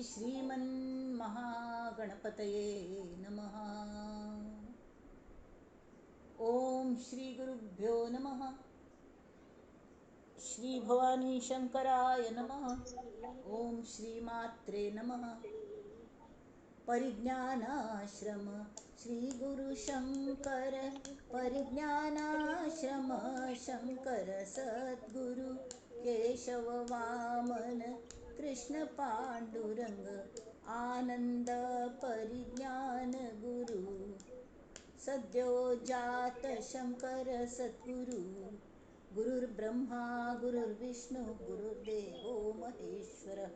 स्वस्ति श्रीमन्महागणपतये नमः. ओम श्री गुरुभ्यो नमः. श्री भवानी शंकराय नमः. ओम श्री मात्रे नमः. परिज्ञानाश्रम श्री गुरु शंकर, परिज्ञानाश्रम शंकर सद्गुरु केशव वामन कृष्ण पांडुरंग आनंद परिज्ञान गुरु सद्यो जात शंकर सद्गुरु. गुरुर्ब्रह्मा गुरुर्विष्णु गुरुर्देवो महेश्वरः,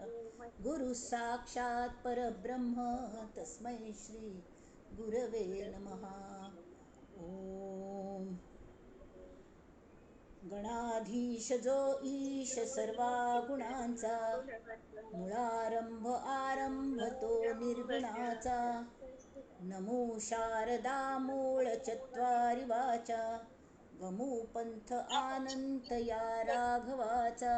गुरु साक्षात परब्रह्म तस्मै श्री गुरवे नमः. ओम गणाधीश जो ईश सर्वा गुणांचा, मुळारंभ आरंभ तो निर्गुणाचा, नमो शारदा मूळ चत्वारि वाचा, गमू पंथ आनंत या राघवाचा.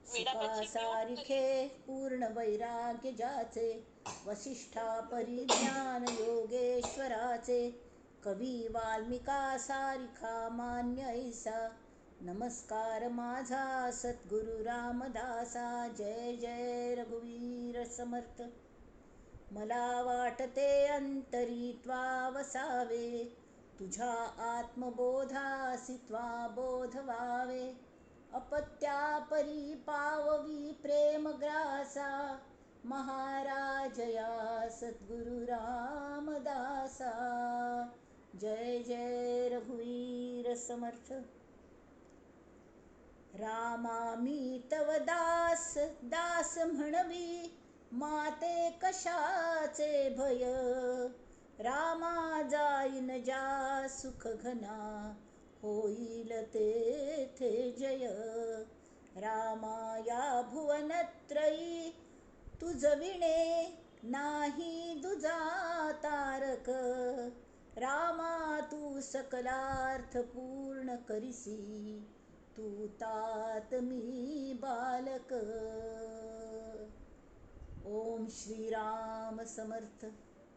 सुखासारिखे पूर्ण वैराग्य ज्याचे, वसिष्ठा परिज्ञान योगेश्वराचे, कवी वाल्मिका सारिखा मान्य ऐसा, नमस्कार माझा सद्गुरु रामदासा. जय जय रघुवीर समर्थ. मला वाटते अंतरी त्वा वसावे, तुझ्या आत्मबोधासी त्वा बोधवावे, अपत्या परी पाववी प्रेमग्रासा, महाराजया सद्गुरु रामदासा. जय जय रघुवीर समर्थ. रामा मी तव दास दास म्हणवी, माते कशाचे भय, रामा जाईन ज्या सुख घना, होईल तेथे जय. रामा या भुवनत्रयी तुझ विणे नाही दुजा तारक, रामा तू सकलार्थ पूर्ण करिसी, तू तात मी बालक. ओम श्री राम समर्थ,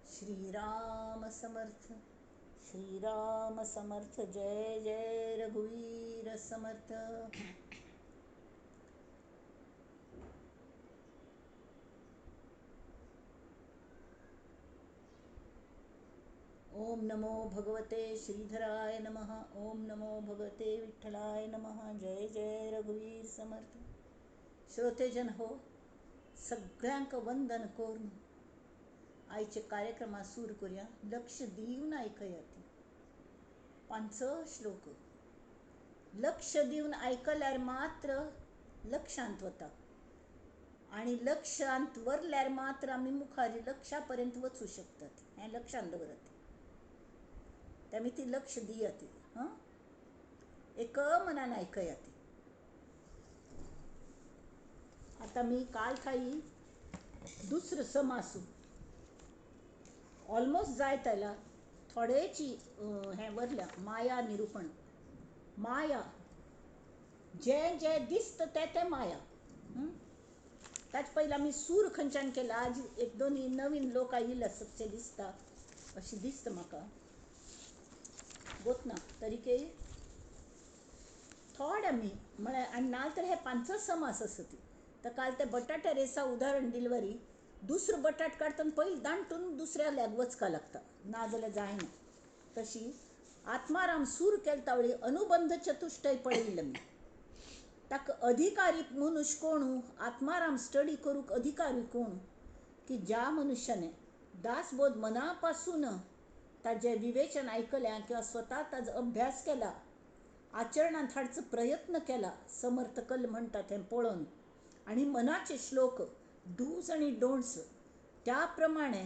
श्री राम समर्थ, श्री राम समर्थ. जय जय रघुवीर समर्थ. ओम नमो भगवते श्रीधराय नमः. ओम नमो भगवते विठ्ठलाय नमः. जय जय रघुवीर समर्थ. श्रोतेजन हो, सगळ्यांक वंदन करून आयचे कार्यक्रमा सुरू करूया. लक्ष दिवन आयकयात. पांच श्लोक लक्ष दिवन आयकल्यार मात्र लक्षांत वता, आणि लक्षांत वरल्यार मात्र आमी मुखार लक्षा पर्यंत वचूं शकतात. हें लक्षांत दवरात. तेमी ती लक्ष दियात. हां, एक मनान आयकयात. आतां मी काल थाई दुसरो समासू ऑलमोस्ट जायत आयला. थोडेची हें वरल्या माया निरुपण. माया जें जें दिसता तें तें माया. ताचे पयलीं आमी सूर खंयच्यान केला. आज एक दोन नवीन लोक आयिल्ले आसचे दिसता, अशें दिसता म्हाका. गोत ना तरीकय थोडे आमी म्हळ्यार आनी ना तर हे पांच समास आसा ती. तर काल ते बटाट्या रेसा उदाहरण दिलवरी, दुसरो बटाट काडटना पयलीं दांटून दुसऱ्या ल्याग वचका लागता, ना जाल्यार जायना. तशी आत्माराम सूर केल तावळी अनुबंध चतुष्टय पळयिल्लें मी. ताका अधिकारी मनुष्य कोण, आत्माराम स्टडी करूंक अधिकारी कोण, की ज्या मनुष्याने दासबोध मनापासून ताजें विवेचन आयकलें किंवा स्वता ताजो अभ्यास केला, आचरणांत हाडचो प्रयत्न केला, समर्थ कल म्हणटा तें पळोवन, आनी मनाचे श्लोक डूज आनी डोंट्स त्या प्रमाणे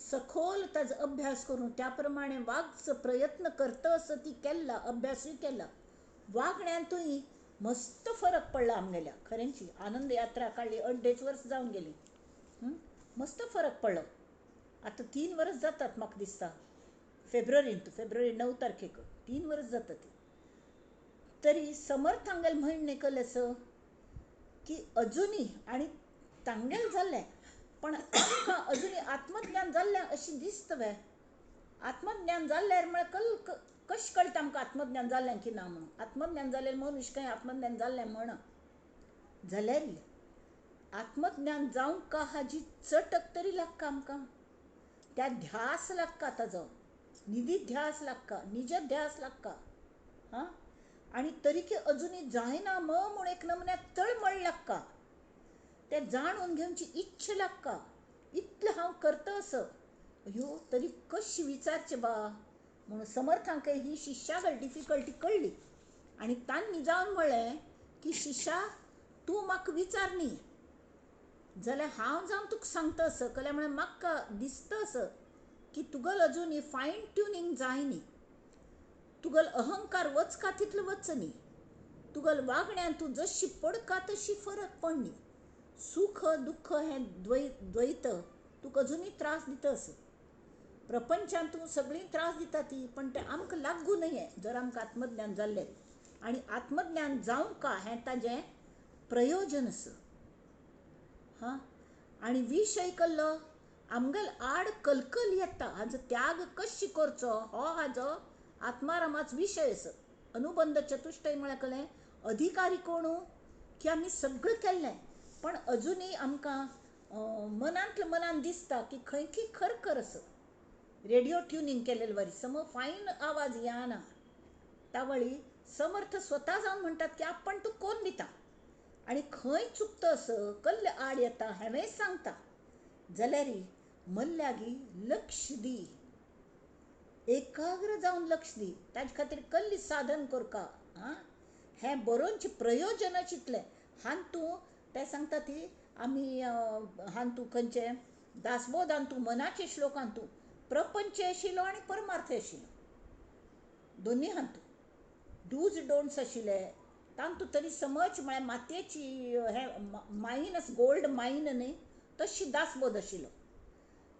सखोल ताजो अभ्यास करून त्या प्रमाणे वागचो प्रयत्न करता असो ती केल्ला अभ्यासूय केला, वागण्यांतूय मस्त फरक पडला आमगेल्या. खरेंची आनंद यात्रा काडली, अड्डेच वर्स जावन गेली, मस्त फरक पडलो. आतां 3 वर्स जातात म्हाका दिसता, फेब्रुवारींत, फेब्रुवारी 9 तारखेक 3 वर्स जातात. तरी समर्थांगेल म्हणणें कलें की अजुनूय आनी तांगेल जाल्लें पण आमकां अजुनूय आत्मज्ञान जाल्लें अशें दिसता वे? आत्मज्ञान जाल्ल्यार म्हळ्यार कल कशें कळटा आमकां आत्मज्ञान जाल्लें की ना म्हणून? आत्मज्ञान जाल्लें मनीस खंय आत्मज्ञान जाल्लें म्हणा जाल्यार आत्मज्ञान जावंक हाजी चटक तरी लागता आमकां, त्या ध्यास लागता ताजो, निधी ध्यास लागता, निज ध्यास लागता. हां, आनी तरीकी अजुनूय जायना म म्हूण एक नमुन्याक तळमळ लागता, ते जाणून घेवची इच्छा लागता, इतलें हांव करता असो अयो तरी कशी विचारचें बा म्हणून समर्थांक ही शिष्यागल डिफिकल्टी कळ्ळी आनी तांणी जावन म्हळें की शिष्या तूं म्हाका विचार न्ही जाल्यार हांव जावन तुका सांगता असो. कल्यार म्हळ्यार म्हाका दिसता असो की तुगल अजून ही फायन ट्युनींग जाय न्ही, तुगल अहंकार वचका तितलो वच न्ही, तुगल वागण्यान तूं जशी पडका तशी फरक पड न्ही, सुख दुख्ख हें द्वैत तुका अजुनूय त्रास दिता असो. प्रपंचान तूं सगळीं त्रास दिता ती, पण तें आमकां लागू न्हय जर आमकां आत्मज्ञान जाल्लें. आनी आत्मज्ञान जावंक हें ताजें प्रयोजन आसा. हां, आनी विशय कल्लो आमगेल आड कलकल येता, हाजो त्याग कशी करचो हो हाजो आत्मारामाचो विशय आसा. अनुबंध चतुष्टय म्हळ्यार कळ्ळें अधिकारी कोणू की आमी सगळें केल्लें पण अजुनूय आमकां मनांतल्या मनान दिसता की खंय की खरखर आसा. रेडियो ट्युनींग केलेले वरी सम फायन आवाज येना. तावळी समर्थ स्वता जावन म्हणटात की आपण तूं कोण दिता आनी खंय चुकता असो कल्ल आड येता हांवें सांगता जाल्यार मल्ल्यागी लक्ष दी, एकाग्र जावन लक्ष दी, ताजे खातीर कल्ली साधन करका. आं, हें बरोवचें प्रयोजन चिंतलें हान तूं ते सांगता ती आमी हान तूं खंयचें दासबोधान तूं मनाचे श्लोकान तूं प्रपंच आशिल्लो आनी परमार्थ आशिल्लो दोनूय हान तूं डूज डोंट्स आशिल्ले तांतू तरी समज म्हळ्यार मातयेची हें मायन गोल्ड मायन न्ही तशी दासबोध आशिल्लो.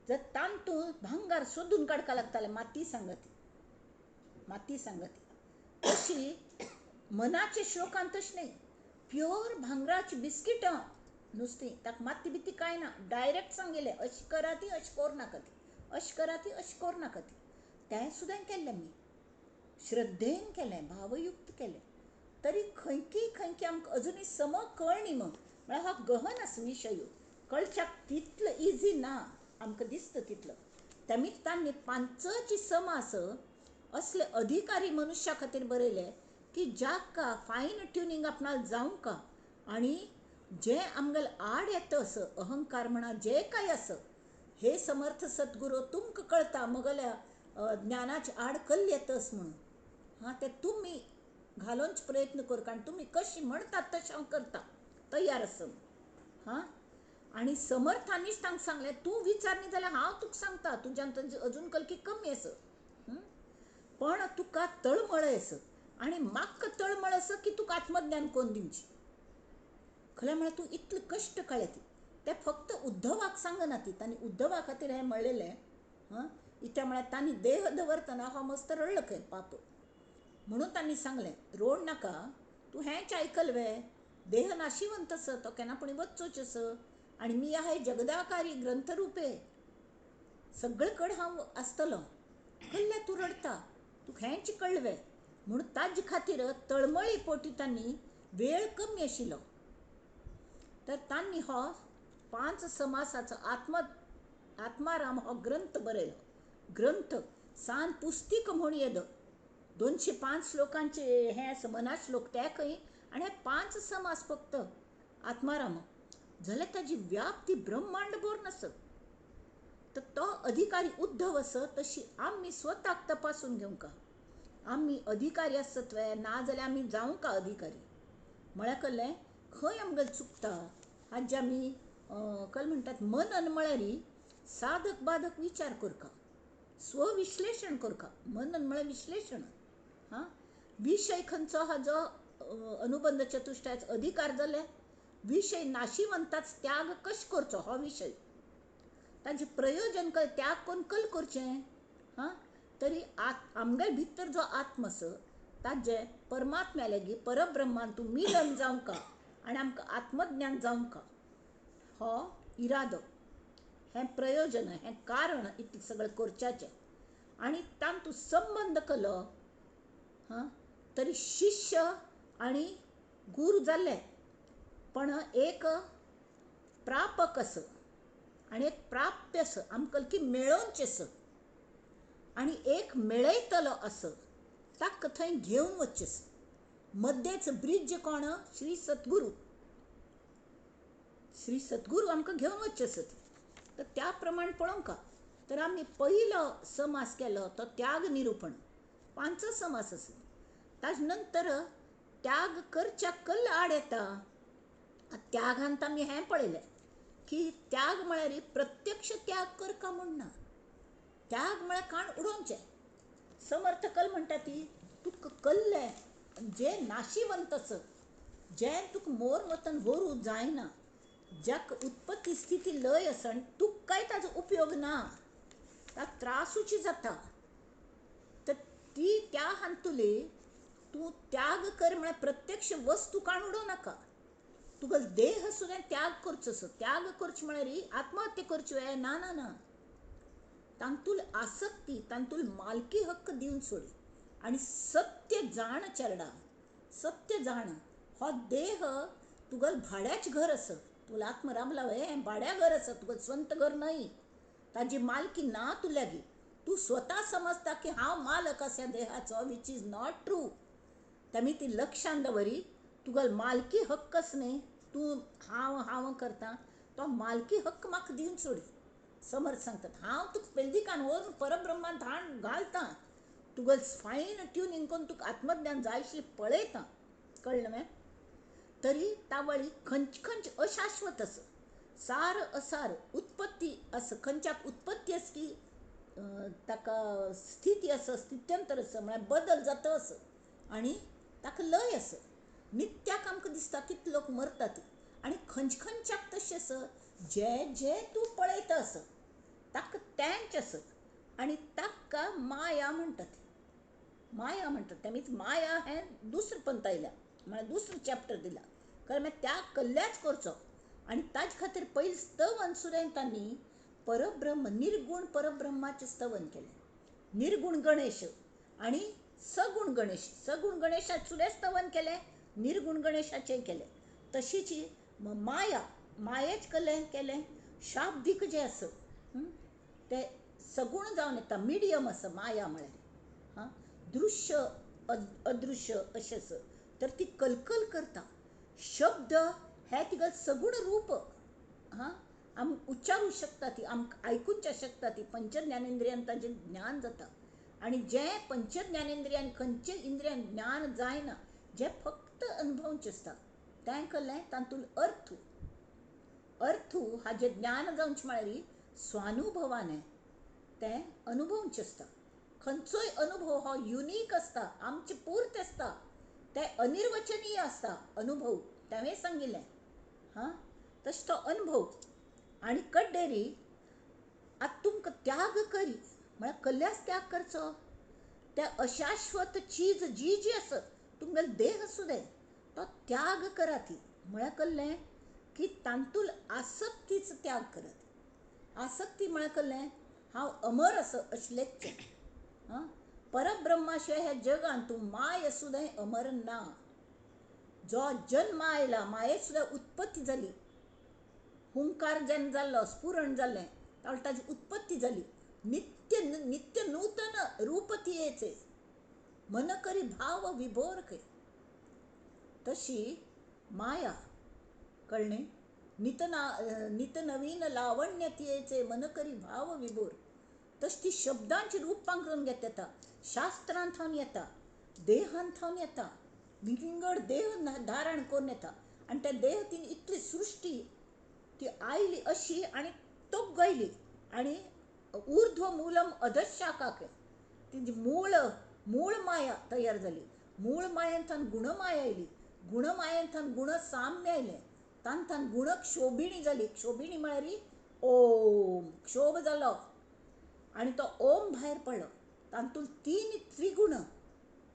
जर तांतू भांगार सोदून काडपाक लागताले माती सांगती माती सांगती तशी मनाचे श्लोकान तशें न्ही, प्योर भांगराची बिस्किटां नुस्तीं ताका माती बिती कांय ना, डायरेक्ट सांगिल्लें अशें करा ती अशें करूं नाका ती, अशें करा ती अशें करूं नाका ती. तें सुद्दां केल्लें मी श्रद्धेन केलें, भावयुक्त केलें, तरी खंयकी खंयकी आमकां अजुनूय सम कळनी मग म्हळ्यार हो गहन आसा विशय, कळच्याक तितलो इजी ना आमकां दिसता तितलो. तेमीच तांणी पांचची सम आसा असले अधिकारी मनुष्या खातीर बरयले की जाका फायन ट्युनींग आपणाक जावंक आनी जे आमगेले आड येता असो अहंकार म्हणा जे काय आसा हे समर्थ सद्गुरू तुमकां कळटा मगल्या ज्ञानाचे आड कल्ल येतस म्हणून. हां, ते तुमी घालोवचे प्रयत्न कर कारण तुमी कशी म्हणटात तशें हांव करता तयार आसा. हां, आनी समर्थांनीच तांकां सांगलें तूं विचार न्ही जाल्यार हांव तुका सांगता, तुज्यान अजून कलकी कमी आसा पण तुका तळमळ आसा आनी म्हाका तळमळ आसा की तुका आत्मज्ञान कोण दिवची. खरें म्हळ्यार तूं इतले कश्ट काडले ती ते फक्त उद्धवाक सांगना ती, तांणी उद्धवा खातीर हें म्हणलेलें. हां, इत्या म्हळ्यार तांणी देह दवरतना हो मस्त रडलो खंय पाप, म्हणून तांणी सांगलें रोड नाका तूं हेंच आयकल वे, देह नाशिवंत आसा तो केन्ना पूण वचचोच आसा आनी मी आहे जगदाकारी ग्रंथरुपे सगळे कडेन हांव आसतलो, कल्ल्या तूं रडता तुका हेंच कळ्ळें वे. म्हणून ताजे खातीर तळमळी पोटी तांणी वेळ कमी आशिल्लो तर तांणी हो 5 समासाचो आत्माराम हो ग्रंथ बरयलो. ग्रंथ सान पुस्तीक म्हूण येदो 205 श्लोकांचे हे आसा मना श्लोक ते खंय आनी हे 5 समास फक्त आत्माराम जाल्यार ताजी व्याप्ती ब्रह्मांड भर नासत. तर तो अधिकारी उद्धव आसा तशी आमी स्वताक तपासून घेवंक आमी अधिकारी आसत वे ना जाल्यार आमी जावंक अधिकारी म्हळ्यार कळ्ळें खंय आमगेलें चुकता. हाजे आमी कल म्हणटात मनन म्हळ्यार साधक बाधक विचार करका, स्वविश्लेशण करका. मनन म्हळ्यार विश्लेशण. हां, विशय खंयचो हाजो अनुबंध चतुष्टयाचो अधिकार जाले विशय नाशिवंताच त्याग कशें करचो हो विशय, ताजें प्रयोजन कल त्याग कोण कल करचें. हां, तरी आमगेले भितर जो आत्म आसा ताजें परमात्म्या लागीं परब्रह्मान तूं मिलन जावंक आनी आमकां आत्मज्ञान जावंक हो इरादो, हें प्रयोजन, हें कारण इतलें सगळें करच्याचें. आनी तातूंत संबंद केलो हां तरी शिष्य आनी गुरू जाल्ले, पण एक प्रापक आसा आनी एक प्राप्य आसा, आमकां की मेळोवचें आसा आनी एक मेळयतलो आसा, ताका थंय घेवन वचचें आसा. मद्देच ब्रिज कोण? श्री सद्गुरू. श्री सद्गुरू आमकां घेवन वचचें आसा. तर त्या प्रमाण पळोवंक तर आमी पयलो समास केलो तो त्याग निरुपण, 5 समास आसा. ताजे नंतर त्याग करच्या कल्ल आड येता. त्यागांत आमी हें पळयलें की त्याग म्हळ्यार प्रत्यक्ष त्याग करका म्हूण ना, त्याग म्हळ्यार काण उडोवचें. समर्थ कल म्हणटा ती तुका कल्लें जें नाशिवंत आसा, जें तुका मोर वतन व्हरूं जायना, ज्याक उत्पत्ती स्थिती लय आसा आनी तुका काय ताजो उपयोग ना, ताका त्रासूची जाता, तर ती त्या हातूंतली तूं त्याग कर म्हळ्यार प्रत्यक्ष वस्तू काण उडोवं नाका. तुका देह सुद्दां त्याग करचो आसा. त्याग करचो म्हळ्यार आत्महत्या करची वे? ना ना ना. तांतूल आसक्ती, तांतूल मालकी हक्क दिवन सोडी आनी सत्य जाण चेरडा, सत्य जाण हो देह तुगेलें भाड्याचें घर आसा. तुला आत्म राबला वे, हें भाड्या घर आसा, तुका स्वंत घर न्हय, ताजी मालकी ना तुल्यागी. तूं स्वता समजता की हांव मालक आसा ह्या देहाचो, which is not true. तेमी ती लक्षान दवरी, तुगेलो मालकी हक्क आसा न्ही, तूं हांव हांव करता तो मालकी हक्क म्हाका दिवन सोडी. समर्थ सांगतात हांव तुका पेल्दिकान व्हरून परब्रह्मांत हाड घालता, तुगेलें फायन ट्युनींग करून तुका आत्मज्ञान जायशी पळयता. कळ्ळें मगे? तरी तावळी खंयच खंयच अशाश्वत आसा, सार असार उत्पत्ती आसा, खंयच्याक उत्पत्ती आसा की ताका स्थिती आसा, स्थित्यंतर आसा, म्हळ्यार बदल जाता आसा आनी ताका लय आसा. नित्याक आमकां दिसता कितले लोक मरतात आनी खंयच खंयच्याक तशें आसा, जे जे तूं पळयता आसा ताका तेंच आसा आनी ताका माया म्हणटात. माया म्हणटात तेमीच माया हें दुसरें पंथ आयल्या, म्हळ्यार दुसरो चॅप्टर दिला. कारण मागीर त्या कल्ल्याच करचो आनी ताजे खातीर पयलीं स्तवन सुद्दां तांणी परब्रह्म, निर्गूण परब्रह्माचें स्तवन केलें. निर्गूण गणेश आनी सगूण गणेश, सगूण गणेशाचें सुद्दां स्तवन केलें, निर्गूण गणेशाचें केलें. तशीच माया, मायेच कलें केलें. शाब्दीक जें आसा तें सगूण जावन येता, मिडियम आसा माया म्हळ्यार. हां, दृश्य अदृश्य अशें आसा, तर ती कलकल करता. शब्द हे तिगेलें सगूण रूप, हां, आम उच्चारूंक शकता ती, आमकां आयकूंक शकता ती. पंचज्ञानेंद्रियान ताजें ज्ञान जाता आनी जें पंचज्ञानेंद्रियान खंयचे इंद्रियान ज्ञान जायना, जें फक्त अनुभवचें आसता तें कळ्ळें तातूंत अर्थ. अर्थ हाजें ज्ञान जावचें म्हळ्यार स्वानुभवान तें अनुभवचें आसता. खंयचोय अनुभव हो युनीक आसता, आमचे पुर्ते आसता, तें अनिर्वचनीय आसता अनुभव, तेंवें सांगिल्लें. हां, तशें तो अनुभव. आनी कड्डेरी आतां तुमकां त्याग करी म्हळ्यार कल्ल्याच त्याग करचो, त्या अशाश्वत चीज जी जी आसा तुमगेलो देह सुद्दां तो त्याग करात. म्हळ्यार कळ्ळें की तातूंत आसक्तीचो त्याग करात. आसक्ती म्हळ्यार कळ्ळें हांव अमर आसा अशें लेखचें. हां, परब्रह्मा शिवाय ह्या जगांत तूं माय सुद्दां अमर ना. जो जन्म आयला माये सुद्दां उत्पत्ती जाली, हुंकार जेन्ना जाल्लो, स्फुरण जाल्लें, तावळ ताजी उत्पत्ती जाली. नित्य नित्य नूतन रूप तियेचे मन करी भाव विभोर खंय. तशी माया कळ्ळें, नित नवीन लावण्य तियेचे मन करी भाव विभोर. तशी ती शब्दांची रूप पांगरून घेत येता, शास्त्रांत थावन येता, देहांत थावन येता, विंगड देह धारण करून येता. आनी त्या देह तिने इतली सृश्टी ती आयली अशी आनी तोग गयली आनी ऊर्ध्व मूलम अधशाखाक ती मूळ मूळ माया तयार जाली. मूळ मायेंतल्यान गुणमाया आयली, गुणमायेंतल्यान गुणसाम्य आयलें, तांतल्यान गुणक्षोभिणी जाली. क्षोभिणी म्हळ्यार ओम, क्षोभ जालो आनी तो ओम भायर पडलो. तातूंत तीन त्रिगुण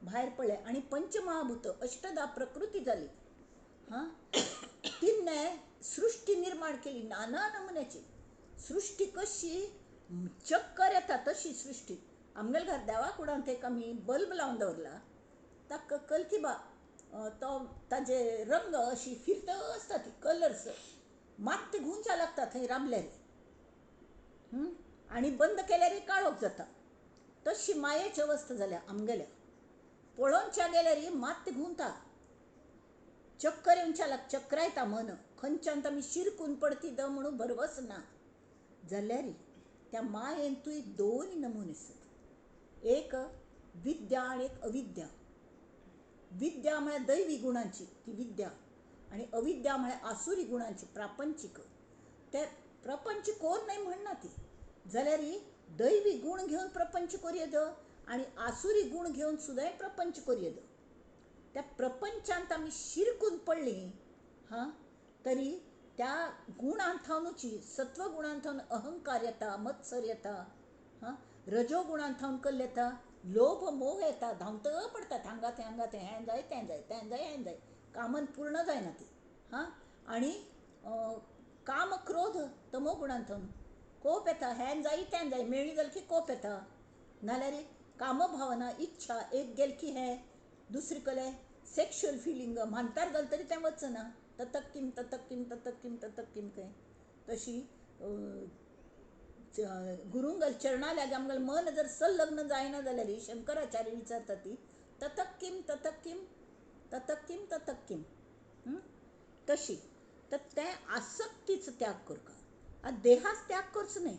भायर पडले आनी पंचमहाभूत अष्टदा प्रकृती जाली. हां, तिने सृष्टी निर्माण केली नाना नमुन्याची. सृष्टी कशी चक्कर येता तशी सृष्टी. आमगेल्या घर देवा कुडांत एक आमी बल्ब लावन दवरला, ताका कलकी बा तो ताजे रंग अशी फिरत आसता ती कलर्स, मात ती घुंवच्या लागता थंय राबल्यार आनी बंद केल्यार काळोख जाता. तशी मायेची अवस्था जाल्या आमगेल्या. पळोवच्या गेल्यार मात ती घुंवता, चक्कर येवच्या लाग, चक्रायता मन, खंयच्यान आमी शिरकून पडती the म्हणून भरवस ना. जाल्यार त्या मायेंतूय दोन नमुने आसत, एक विद्या आनी एक अविद्या. विद्या म्हळ्यार दैवी गुणांची ती विद्या, आनी अविद्या म्हळ्यार आसुरी गुणांची प्रापंचीक. ते प्रपंच कोर न्हय म्हणना ती, जाल्यार दैवी गुण घेवन प्रपंच कोरयेद आनी आसुरी गुण घेवन सुद्दां प्रपंच कोरयेद. त्या प्रपंचांत आमी शिरकून पडलीं हां तरी त्या गुणांथावनूची सत्वगुणांथावन अहंकार येता, मत्सर येता, हां रजोगुणांथावन कल्ल येता, लोभ मोह येता, धांवत पडटा हांगा थंय हांगा थंय, हें जाय तें जाय तें जाय हें जाय, कामन पूर्ण जायना ती. हां आनी काम क्रोध तमो गुणांथावन कोप येता, हें जाय तें जाय, मेळ्ळी जाल्यार की कोप येता. नाल्यार कामभावना इच्छा एक गेल की हें, दुसरी कले सेक्शुअल फिलिंग, म्हानतार जालें तरी तें वचना, ततक किम ततक किम ततक किम ततक किम खंय. तशी गुरुंगल चरणा लागी आमगेलें मन जर संलग्न जायना जाल्यार शंकराचार्य विचारता ती ततक किम ततक किम ततक किम ततक किम तशी. तर तें आसक्तीचो त्याग करता. आतां देहाच त्याग करचो न्हय,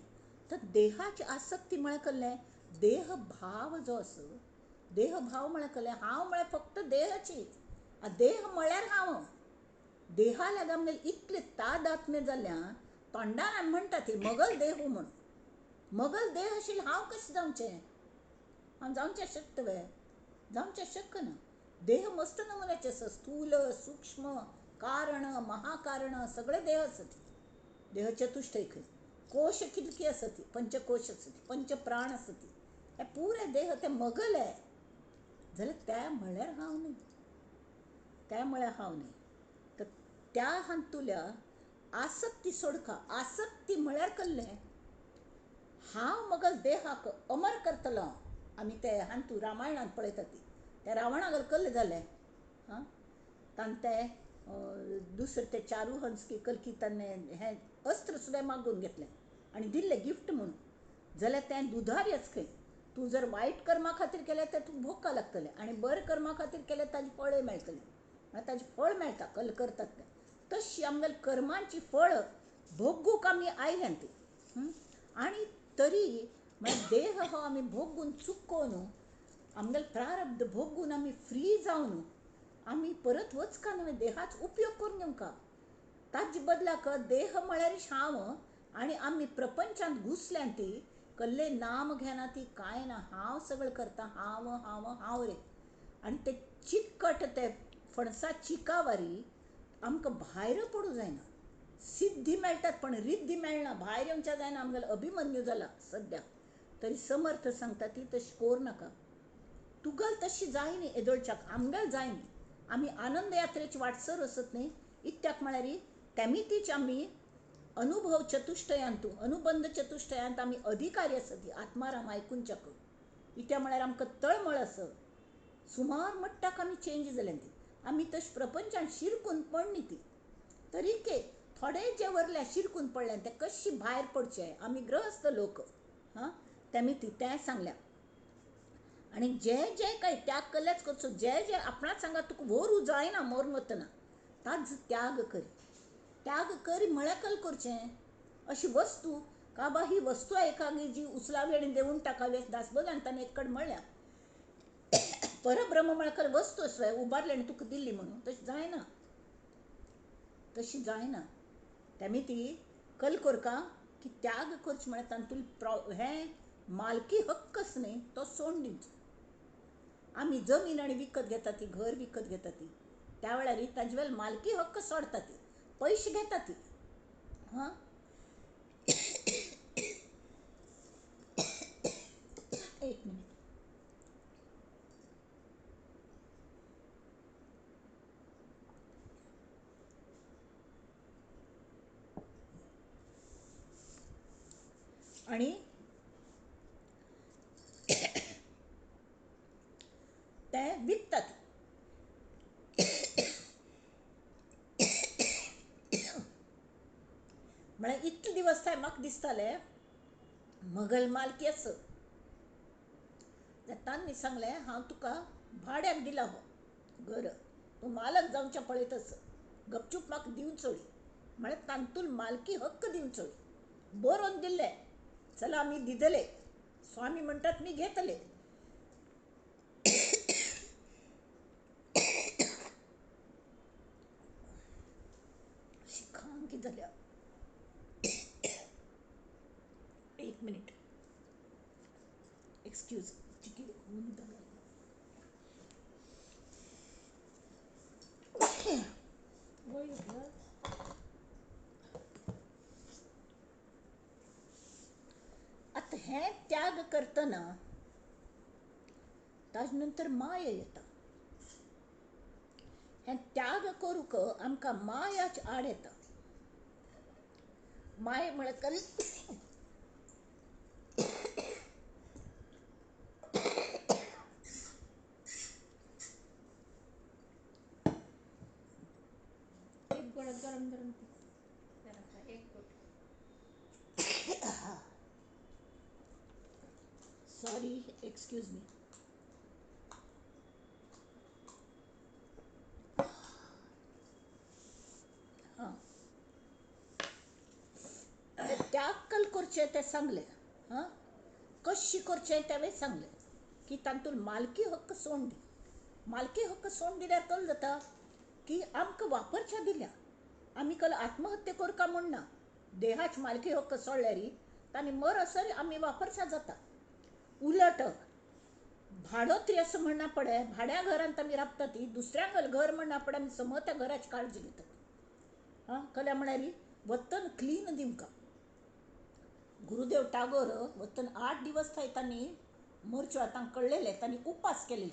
तर देहाची आसक्ती म्हळ्यार कसलें देहभाव जो आसा, देहभाव म्हळ्यार कसलें हांव म्हळ्यार फक्त देहाची, देह म्हळ्यार हांव. देहा लागी आमगेलें इतलें तादात्म्य जाल्ल्यान तोंडान आमी म्हणटा ती मगल देह म्हूण. मगल देह आशिल्लें हांव कशें जावचें? हांव जावचें शक्त वे? जावचें शक्य ना. देह मस्त नमुन्याचे आसा, स्थूल सूक्ष्म कारण महाकारण सगळे देह आसत. देह चतुष्टय खंय, कोश कितकी आसत, पंचकोश आसत, पंचप्राण आसत, हे पुरे देह ते मगल आहे. जाल्यार त्या म्हळ्यार हांव न्हय, त्या म्हळ्यार हांव न्हय. तर त्या हातूंतल्या आसक्ती सोडका. आसक्ती म्हळ्यार कसलें हांव मगल देहाक अमर करतलो. आमी ते हातूंत रामायणांत पळयता ती त्या रावणागेर कल्लें जालें हां, तांणे ते दुसरे ते चारू हंस की कलकी ताणें हें अस्त्र सुद्दां मागून घेतलें आनी दिल्लें गिफ्ट म्हणून. जाल्यार तें दुधार येच खंय, तूं जर वायट कर्मा खातीर केलें तर तुका भोगपाक लागतलें आनी बरें कर्मा खातीर केलें ताजें फळय मेळटलें. ताजें फळ मेळटा कल करतात तें. तशी आमगेल्या कर्मांची फळ भोगूंक आमी आयल्यान ती. आनी तरी म्हळ्यार देह हो आमी भोगून चुकोवन आमगेलें प्रारब्ध भोगून आमी फ्री जावन आमी परत वचका न्हय, देहाचो उपयोग करून घेवंका. ताजे बदलाक देह म्हळ्यार हांव आनी आमी प्रपंचांत घुसल्यान ती कसलें नाम घेना ती कांय ना, हांव सगळें करता, हांव हांव हांव रे. आनी ते चिकट ते फणसा चिकावारी आमकां भायर पडूं जायना. सिद्धी मेळटात पण रिद्धी मेळना, भायर येवच्या जायना. आमगेलो अभिमन्यू जाला सद्या. तरी समर्थ सांगता ती तशी कोर नाका, तुगल तशी जायनी येदोळच्याक, आमगेल जायनी. आमी आनंद यात्रेची वाटसर वचत न्ही, इत्याक म्हळ्यार तेमितीच आमी अनुभव चतुष्टयांतू अनुबंध चतुष्टयांत आमी अधिकारी आसत आत्माराम आयकुंच्याक. इत्या म्हळ्यार आमकां तळमळ आसा, सुमार मट्टाक आमी चेंज जाल्या ती. आमी तशें प्रपंचान शिरकून पडनी ती, तरी के थोडे जे वरल्या शिरकून पडल्यान ते कशी भायर पडचे आमी ग्रहस्थ लोक हां तेमी ती तें सांगल्या. आनी जे जे काय त्याग केल्याच करचो, जे जे आपणाच सांगा तुका व्हरूं जायना मरून वतना ताज त्याग कर. त्याग कर म्हळ्यार कल करचें अशी वस्तू काबा ही वस्तू एकागी जी उचलावी आनी देवून टाकावी दासबोधान ताणें एक कडेन म्हळ्या. परब्रह्म म्हळ्यार वस्तू आसता उबारली आनी तुका दिल्ली म्हणून तशें जायना, तशी जायना. तेमी ती कल करका की त्याग करचें म्हळ्यार तातूंत हें मालकी हक्कच न्ही तो सोडून दिवचो. आमी जमीन आनी विकत घेता ती, घर विकत घेता ती, त्या वेळार ताजे वेळ मालकी हक्क सोडटा ती, पयशे घेता ती हां. एक मिनिट. आनी ते विकतात. म्हळ्यार इतले दिवस थंय म्हाका दिसताले मगल मालकी आस. तांणी सांगलें हांव तुका भाड्याक दिला हो घर, तूं मालक जावच्या पळयत आस, गपचूप म्हाका दिवन चोळी. म्हळ्यार तांतूल मालकी हक्क दिवन चोळी, बरोवन दिल्ले, चला आमी दितले, स्वामी म्हणटात मी घेतले. शिखांकी जाल्या. एक मिनिट एक्सक्यूज. आतां हें त्याग करतना ताजे नंतर माया येता. हें त्याग करूंक आमकां मायाच आड येता. माया म्हळ्यार एक गोड गरम गरम एक गोट. Sorry, excuse me. हां, त्याग कल करचें तें सांगलें, हां कशी करचें तेंवूय सांगलें की तातूंत मालकी हक्क सोडून दी. मालकी हक्क सोडून दिल्यार कल जाता की आमकां वापरच्या दिल्या, आमी कल आत्महत्या करका म्हूण ना. देहाच मालकी हक्क सोडल्यार तांणी मरसर आमी वापरच्या जाता. उलट भाडो तरी असं म्हणना पडे, भाड्या घरांत आमी राबता ती दुसऱ्या घर म्हणना पडे, आमी समज त्या घराची काळजी घेतात. हां, कल्या म्हळ्यार वतन क्लीन दिवंका. गुरुदेव टागोर वतन 8 दिवस थंय तांणी मरच्यो आतां कळ्ळेले, तांणी उपास केले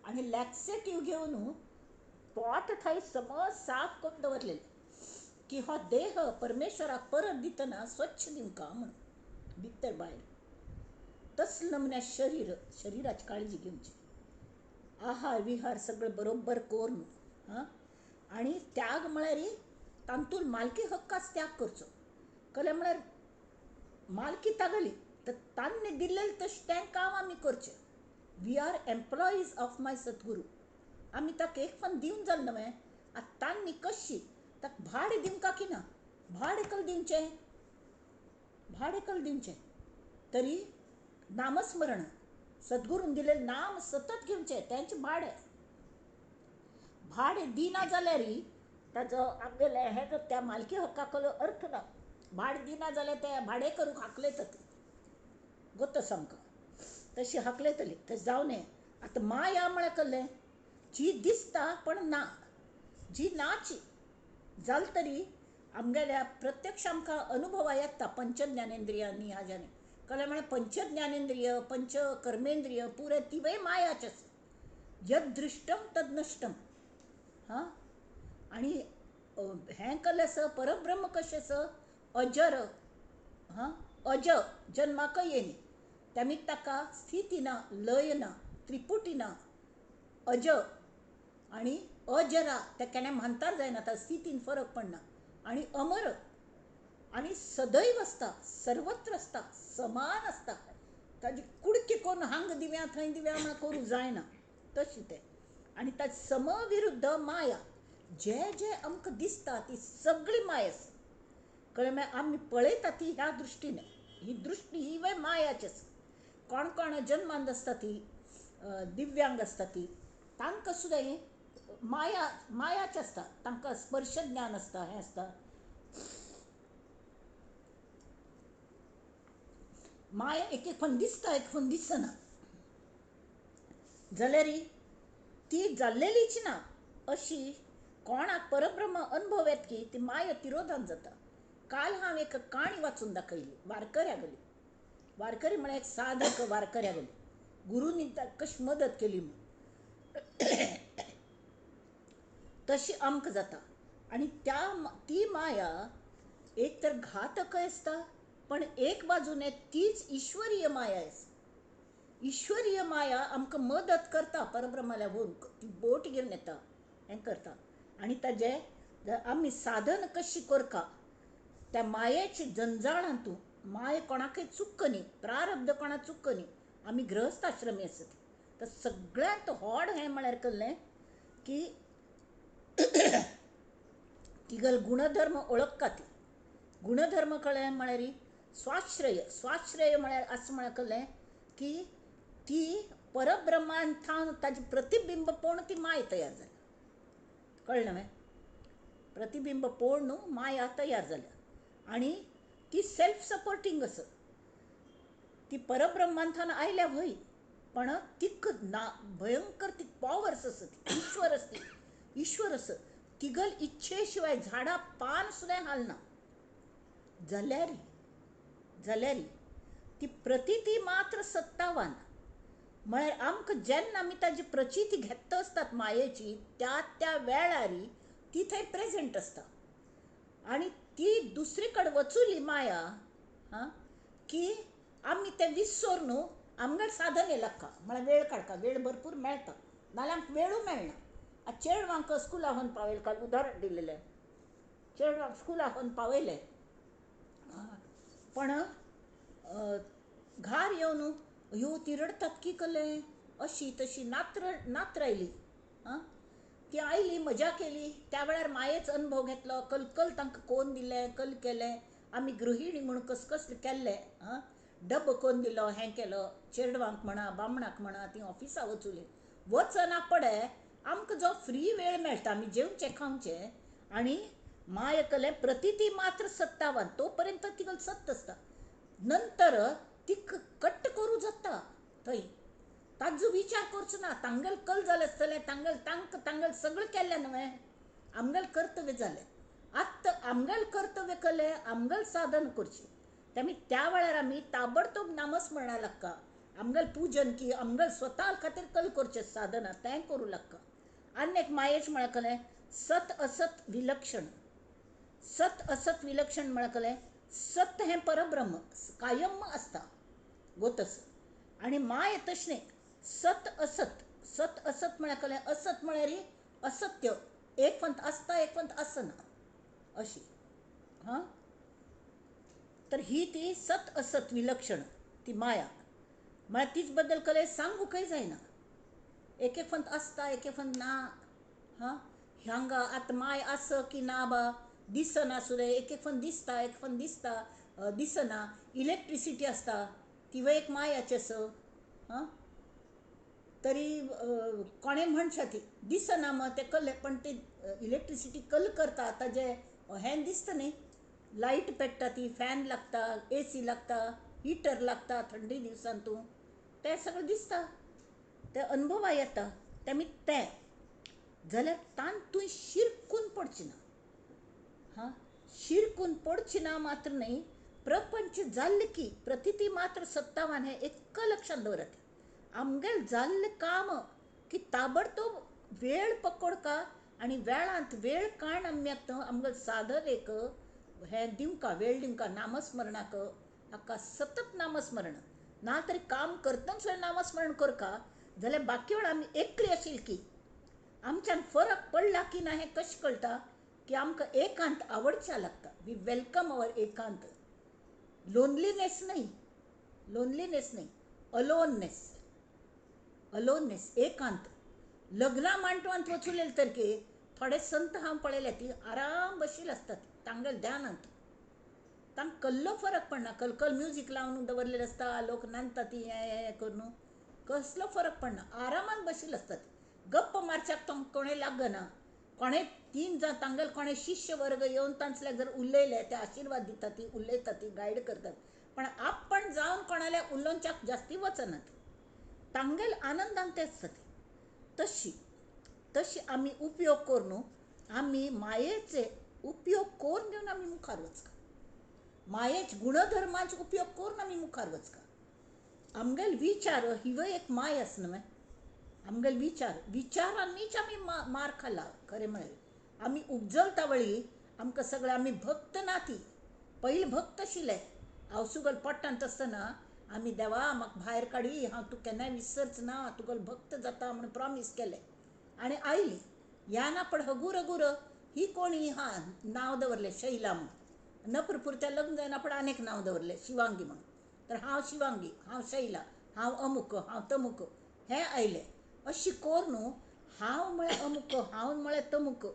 आनी लॅक्सेटीव घेवन पोट थंय समज साफ करून दवरलेले की हो देह परमेश्वराक परत दितना स्वच्छ दिवंका म्हणून भितर भायर. तसलं नमुन्या शरीर, शरीराची काळजी घेवची, आहार विहार सगळं बरोबर करून. हां, आनी त्याग म्हळ्यार तातूंत मालकी हक्काच त्याग करचो. कल्या म्हळ्यार मालकी तागली तर तांणी दिल्लें तशें तें काम आमी करचें. We are employees of my Sadguru. आमी ताका एक पण दिवन जालें न्हय, आतां तांणी कशी ताका भाडें दिवंका की ना, भाडें कल दिवचें, भाडें कल दिवचें. तरी नामस्मरण, सद्गुरून दिलेलें नाम सतत घेवचें, तेंचें भाडें. भाडें दिना जाल्यार ताजो आमगेलें हें त्या मालकी हक्काक अर्थ ना. भाडें दिना जाल्यार ते भाडें करूंक हाकलेतात, गोत सामकां तशी हाकलेतली. तशें जावं नये. आतां माया म्हळ्यार कसलें, जी दिसता पण ना, जी नाची जाल तरी आमगेल्या प्रत्यक्ष आमकां अनुभवा येता पंचज्ञानेंद्रियांनी हाज्यानी. कळ्ळें? म्हळ्यार पंचज्ञानेंद्रिय, पंच कर्मेंद्रिय पुरे तिवूय मायाच आसा. यद दृश्टम तद नश्टम. हां, आनी हें कल्लें आसा परब्रह्म कशें आसा, अजर. हां, अज जन्माकय येयनी, तेमी ताका स्थिती ना, लय ना, त्रिपुटी ना, अज आनी अजरा त्या केन्ना म्हानतार जायना, त्या स्थितीन फरक पडना. आनी अमर आनी सदैव आसता, सर्वत्र आसता, समान आसता. ताजी कुडकी करून हांग दिव्या थंय दिव्या म्हळ्यार करूंक जायना तशें तें. आनी ताजे समविरुद्ध माया, जे जे आमकां दिसता ती सगळी माया आसा. कळ्ळें? मागीर आमी पळयता ती ह्या दृश्टीन, ही दृश्टी ही वय मायाची आसा. कोण कोण जन्मांत आसता ती दिव्यांग आसता ती, तांकां सुद्दां ही माया मायाच आसता. तांकां स्पर्श ज्ञान आसता, हें आसता. माया एक एक पण दिसता, एक पण दिसना जाल्यार ती जाल्लेलीच ना. अशी कोणाक परब्रह्म अनुभव येत की ती माया तिरोधान जाता. काल हांव एक काणी वाचून दाखयली वारकऱ्या गेली. वारकरी म्हळ्यार एक साधक वारकऱ्या गेली, गुरूंनी कशी मदत केली म्हूण. तशी आमकां जाता. आनी त्या ती माया एक तर घातकय आसता पण एक बाजूने तीच ईश्वरीय माया आसा. ईश्वरीय माया आमकां मदत करता, परब्रह्माल्या व्हरून ती बोट घेवन येता, हें करता. आनी ताजें आमी साधन कशी करका त्या मायेच्या जंजाळांतू, माय कोणाकय चुकनी न्ही, प्रारब्ध कोणाक चुकनी न्ही, आमी गृहस्थाश्रमी आसत. तर सगळ्यांत व्हड हें म्हळ्यार कसलें की तिगल गुणधर्म ओळखता ती. गुणधर्म कळ्ळें म्हळ्यार स्वाश्रय. स्वाश्रय म्हळ्यार आसा म्हळ्यार कसलें की ती परब्रह्मान थावन ताजें प्रतिबिंब पळोवन ती माय तयार जाल्या. कळ्ळें न्हय? प्रतिबिंब पळोवन न्हू माया तयार जाल्या आनी ती सेल्फ सपोर्टींग आसा. ती परब्रह्मान थावन आयल्या व्हय, पण तिक ना भयंकर ती पॉवर्स आसा, ती ईश्वर आसा, ती ईश्वर आसा. तिगल इच्छे शिवाय झाडां पान सुद्दां हालना. जाल्यार जाल्यार ती प्रतिती मात्र सत्तावान म्हळ्यार आमकां जेन्ना आमी ताजी प्रचिती घेता आसतात मायेची, त्या त्या वेळार ती थंय प्रेजेंट आसता. आनी ती दुसरी कडेन वचुली माया हां की आमी तें विसर न्हू आमगेर साधन येयलाका म्हळ्यार वेळ काडका, वेळ भरपूर मेळटा, नाल्यार आमकां वेळूय मेळना. आतां चेडवांक स्कुला व्हरून पावयलें, काल उदाहरण दिलेलें, चेडवांक स्कुला व्हरून पावयलें, पण घार येवन ह्यो ती रडटात की कसलें अशी तशी नात्र आयली. आं, ती आयली, मजा केली, त्या वेळार मायेच अनुभव घेतलो, कलकल तांकां कोन दिलें, कल केलें, आमी गृहिणी म्हूण कसकस केल्लें, आं, डबो कोन दिलो, हें केलो, चेडवांक म्हणा बामणाक म्हणा, ती ऑफिसा वचुली. वचना पडे आमकां जो फ्री वेळ मेळटा आमी जेवचें खावचें आनी माय कलें प्रतिती मात्र सत्तावान, तो पर्यंत तिगल सत्त आसता. नंतर ती कट्ट करूं जाता थंय, ताजो विचार करचो ना, तांगेल कल जालें आसतलें, तांगेल तांक तांगेल सगळें केल्लें न्हय, आमगेल कर्तव्य जालें. आतां आमगेल कर्तव्य केलें, आमगेल साधन करचें. ते त्या वेळार आमी ताबडतोब नामस्मरणा लागता, आमगेल पूजन की आमगेल स्वता खातीर कल करचें साधना तें करूं लागता. आनी एक मायेच म्हळ्यार कलें सत असत विलक्षण. सत असत विलक्षण म्हळ्यार कलें सत हें परब्रह्म कायम आसता गोतस, आनी माय तशें न्ही. सत असत, सत असत म्हळ्यार कलें असत म्हळ्यार असत्य, एक पंथ आसता एक पंथ आसना अशी. हां, तर ही ती सत असत विलक्षण ती माया म्हळ्यार तीच बद्दल कलें सांगूंकय जायना. एक एक पंथ आसता एक एक पंथ ना. हां, हांगा आतां माय आसा की ना बा दिसना सुद्दां, एक एक पंथ दिसता एक पंथ दिसता दिसना. इलेक्ट्रिसिटी आसता तिवूय एक मायाची आसा. हां, तरी कोणें म्हणशा ती दिसना मग तें कल्लें, पण ती इलेक्ट्रिसिटी कल करता ताजें हें दिसता न्ही, लायट पेट्टा ती, फॅन लागता, ए सी लागता, हिटर लागता थंडी दिवसान तूं, तें सगळें दिसता, तें अनुभवा येता. तें आमी तें जाल्यार तातूंत शिरकून पडचें ना. हां, शिरकून पडचें ना मात्र न्ही, प्रपंच जाल्लें की प्रतिती मात्र सत्तावान हें एक लक्षांत दवरात. आमगेल जाल्लें काम की ताबडतोब वेळ पकडका आनी वेळांत वेळ काण आमी आतां आमगेल साधन एक हें दिवंका, वेळ दिवंका नामस्मरणाक, हाका सतत नामस्मरण ना तरी काम करतना सुद्दां नामस्मरण करका जाल्यार बाकी वेळ आमी एकली आशिल्ली की आमच्यान फरक पडला की ना हें कशें कळटा की आमकां एकांत आवडच्या लागता. We welcome our एकांत. लोनलीनेस न्हय, लोनलीनेस न्हय, अलोननेस, अलोननेस, एकांत. लग्ना मांडवांत वचुलेले तर की थोडे संत हांव पळयले ती आराम बशिल्ले आसतात तांगेले ध्यानांत, तांकां कल्लो फरक पडना. कलकल म्युजीक लावन दवरलेलें आसता, लोक नांदता ती हें हें करून, कसलो फरक पडना, आरामान बशिल्ले आसतात. गप्प मारच्याक तांकां कोणें लागना, कोणें तीन जाण तांगेले कोणें शिश्य वर्ग येवन तांचल्याक जर उलयले ते आशिर्वाद दितात, ती उलयतात, ती गायड करतात, पण आपण जावन कोणाल्या उलोवच्याक जास्ती वचनात, तांगेल आनंदान ते आसतात. तशी तशी आमी उपयोग करून आमी मायेचे उपयोग करून घेवन आमी मुखार वचका, मायेच गुणधर्माचो उपयोग करून आमी मुखार वचका. आमगेल विचार हिवय एक माय आसा न्हय, आमगेल विचार विचारांनीच आमी मार खाला. खरें म्हळ्यार आमी उपजलता वळी आमकां सगळें, आमी भक्त ना, ती पयलीं भक्त आशिल्ले, आवसुगल पोटांत आसतना आमी देवा म्हाका भायर काडी, हांव तुका केन्नाय विसरच ना, तुगेलो भक्त जाता म्हूण प्रॉमीस केलें आनी आयली. या ना पण हगूर हगूर ही कोणी हा नांव दवरलें शैला म्हूण. नपुरपुरत्या लग्न जायना पण आनीक नांव दवरलें शिवांगी म्हणून. तर हांव शिवांगी, हांव शैला, हांव अमुक, हांव तमुक हें आयलें. अशी कोर न्हू हांव म्हळ्यार अमुक, हांव म्हळ्यार तमुक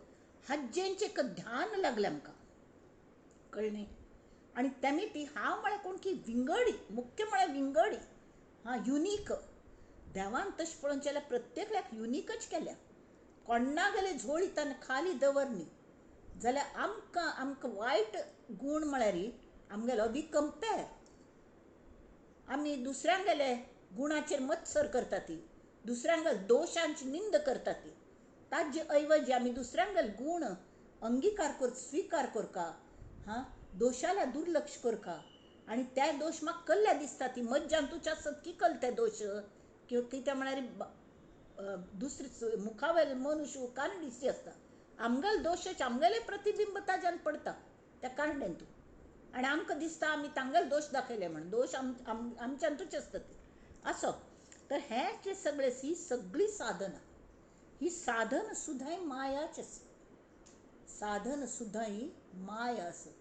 हाजेंचें एक ध्यान लागलें आमकां, कळ्ळें. आनी तेमी ती हांव म्हळ्यार कोण की विंगडी, मुख्य म्हळ्यार विंगडी, हां युनीक. देवान तशें पळोवंक जाल्यार प्रत्येकल्याक युनिकच केल्या. कोण्णा गेले झोळी ताणें खाली दवरनी जाल्यार आमकां आमकां वायट गूण म्हळ्यार आमगेलो वी कंपेर. आमी दुसऱ्यांगेले गुणाचेर मत्सर करता ती, दुसऱ्यांगेले दोशांची निंद करता ती. ताजे ऐवजी आमी दुसऱ्यांगेले गूण अंगिकार कर, स्विकार करका, हां दोशाला दुर्लक्ष करका. आनी ते दोश म्हाका कल्ल्या दिसता ती मज्जान तुज्या आसत की कल ते दोश किंवा कितें म्हळ्यार दुसरे मुखावेले मनुष्य कानडिसी आसता. आमगेले दोशाचें आमगेलें प्रतिबिंब ताज्यान पडटा त्या कांडेन तूं, आनी आमकां दिसता आमी तांगेले दोश दाखयले म्हण, दोश आमच्यानूच आसता ते असो. तर हें जें सगळें ही सगळी साधनां, ही साधन सुद्दां मायाच आसा. साधन सुद्दां ही माया आसा.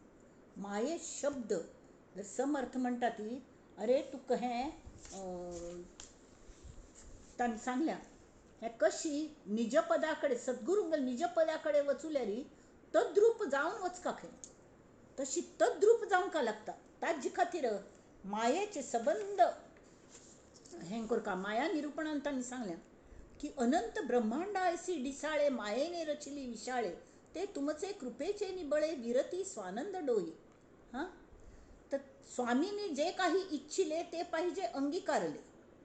माये शब्द जर समर्थ म्हणटा ती अरे तुका हें ताणें सांगल्या हें कशी निजपदा कडेन सद्गुरूंगेल्या निजपदा कडेन वचुल्यार तद्रूप जावन वचका खंय, तशी तद्रूप जावंक लागता. ताजे खातीर मायेचे संबंद हें करका. माया निरुपणान तांणी सांगल्या की अनंत ब्रह्मांडा ऐसी डिसाळे मायेने रचली विशाळे, ते तुमचे कृपेचे निबळे विरती स्वानंद डोई. हां, तर स्वामींनी जे काही इच्छिले ते पाहिजे अंगीकारले.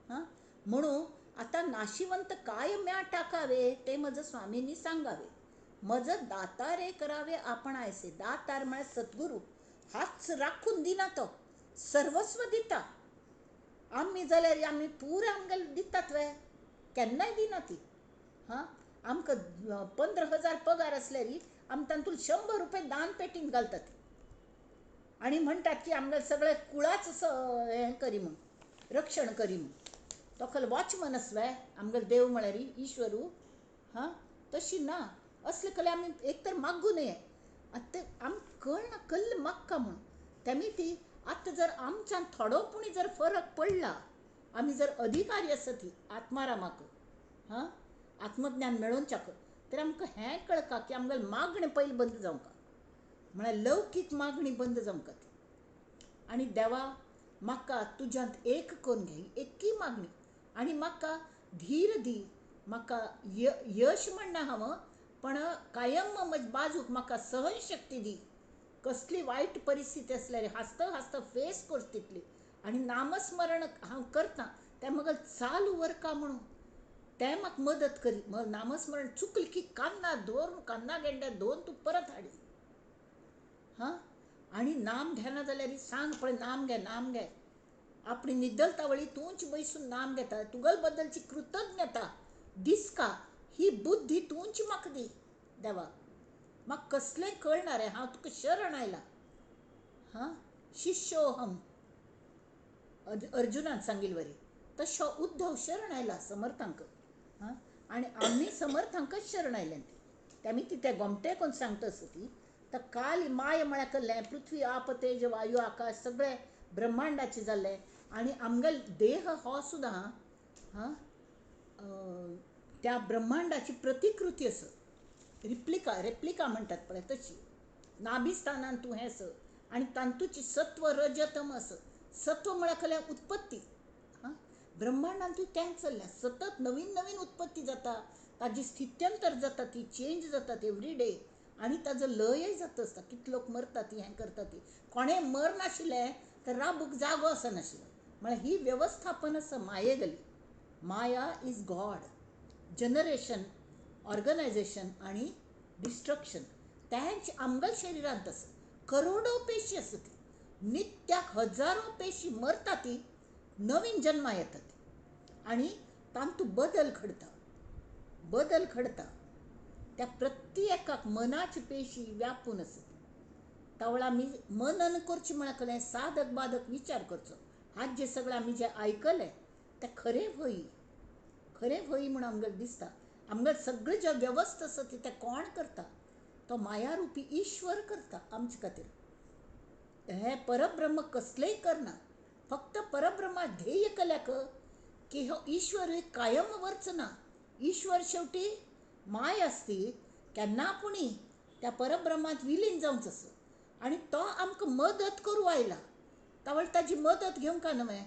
हां, म्हणून आता नाशिवंत काय म्या टाकावे ते मज स्वामींनी सांगावे, मज दातारे करावे आपण आयसे. दातार म्हळ्यार सद्गुरू, हाच राखून दिना तो, सर्वस्व दिता. आमी जाल्यार आमी पुरे आमगेले दितात वे, केन्नाय दिना ती. हां, आमकां 15,000 पगार आसल्यार आमी तातूंत 100 रुपये दान पेटींत घालतात आनी म्हणटात की आमगेले सगळे कुळाच हें करी म्हूण, रक्षण करी म्हूण. तो खंय वॉचमन आसवे आमगेले देव म्हळ्यार ईश्वरू? हां, तशी ना. असले कले आमी एक तर मागूं नये. आतां ते आमकां कळना कल्ल मागका म्हूण. तेमी ती आतां जर आमच्यान थोडो पुणी जर फरक पडला, आमी जर अधिकारी आसा ती आत्मारामाक, हां आत्मज्ञान मेळोवच्याक, तर आमकां हें कळका की आमगेलें मागणें पयलीं बंद जावंका, म्हळ्यार लौकीक मागणी बंद जावंका ती. आनी देवा म्हाका तुज्यांत एक करून घे, एकी मागणी, आनी म्हाका धीर दी, म्हाका यश म्हणना हांव, पण कायम म्हजे बाजूक म्हाका सहनशक्ती दी. कसली वायट परिस्थिती आसल्यार हांसता हांसता फेस करता तितली. आनी नामस्मरण हांव करता तें म्हाका चालू व्हरका म्हणून तें म्हाका मदत करी. म्हजें नामस्मरण चुकलें की कान्ना धरून कान्ना गेंड्या धरून तूं परत हाडी. हां, आनी नाम घेना जाल्यार सांग पळय, नाम घे, नाम घे. आपली निद्दलता वळी तूंच बैसून नाम घेता, तुगेले बद्दलची कृतज्ञता दिसका, ही बुद्धी तूंच म्हाका दी देवा. म्हाका कसलें कळना रे, हांव तुका शरण आयला. हां, शिष्योहम अर्जुनान सांगिल्ले वरी तशो उद्धव शरण आयला समर्थांक. हां, आनी आमी समर्थांकच शरण आयल्या ती. आमी ती त्या गोमटे कोण सांगता आसा ती. तर काल माय म्हळ्यार कसलें पृथ्वी आप तेज वायू आकाश सगळें ब्रह्मांडाचें जाल्लें. आनी आमगेलो देह हो सुद्दां हां त्या ब्रह्मांडाची प्रतिकृती आसा, रिप्लिका, रेप्लिका म्हणटात पळय तशी. नाभिस्थानान तूं हें आसा आनी तातूंची सत्व रजतम आसा. सत्व म्हळ्यार कसलें उत्पत्ती. हां, ब्रह्मांडान तूं तेंच चल्लें, सतत नवीन नवीन उत्पत्ती जाता, ताजी स्थित्यंतर जाता, ती चेंज जाता एवरी डे, आनी ताजो लयय जाता आसता. कितले लोक मरता ती हें करता ती, कोणें मरनाशिल्लें तर राबूक जागो आसनाशिल्लो. म्हळ्यार ही वेवस्थापन आसा मायेगेली. Maya is God, generation, organisation आनी डिस्ट्रक्शन तेंच आमगेल्या शरिरांत आसा. करोडो पेशी आसा ती, नित्याक हजारो पेशी मरता ती, नवीन जन्मा येता ती, आनी तातूंत बदल घडता, बदल घडता. त्या प्रत्येकाक मनाची पेशी व्यापून आसा. तावळ आमी मनन करचें म्हळ्यार कलें साधक बाधक विचार करचो. आज जे सगळें आमी जें आयकलें तें खरें व्हय, खरें व्हय म्हूण आमकां दिसता. आमगेलें सगळें जें वेवस्था आसा ती तें कोण करता? तो मायारुपी ईश्वर करता आमचे खातीर. हें परब्रह्म कसलेंय करना, फक्त परब्रह्मा ध्येय केल्याक की हो ईश्वर कायम वचना. ईश्वर शेवटी माय आसती केन्ना पुणी त्या परब्रह्मांत विलीन जावचो आसा आनी तो आमकां मदत करूं आयला. तावळ ताजी मदत घेवंक न्हय.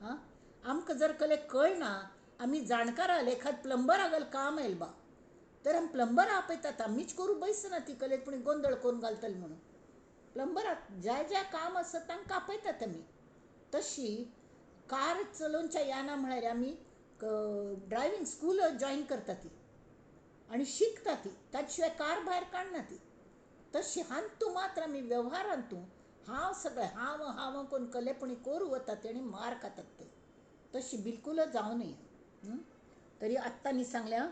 आं, आमकां जर कले कळना, आमी जाणकारा एखाद प्लंबरा काम आयल बा तर आमी प्लंबरा आपयतात, आमीच करूं बैसना ती कले पूण गोंदळ करून घालतली म्हणून. प्लंबराक ज्या ज्या काम आसा तांकां आपयतात आमी. तशी कार चलोवच्या याना म्हळ्यार आमी ड्रायव्हींग स्कूल जॉयन करता ती आनी शिकता ती, ताचे शिवाय कार भायर काडना ती. तशी हांतू मात्र आमी वेव्हारांतू हांव सगळें हांव हांव करून कलेपणी करूं वता तेणी मार खातात ते. तशी बिलकूल जावं नये. तरी आत्तां न्ही सांगल्या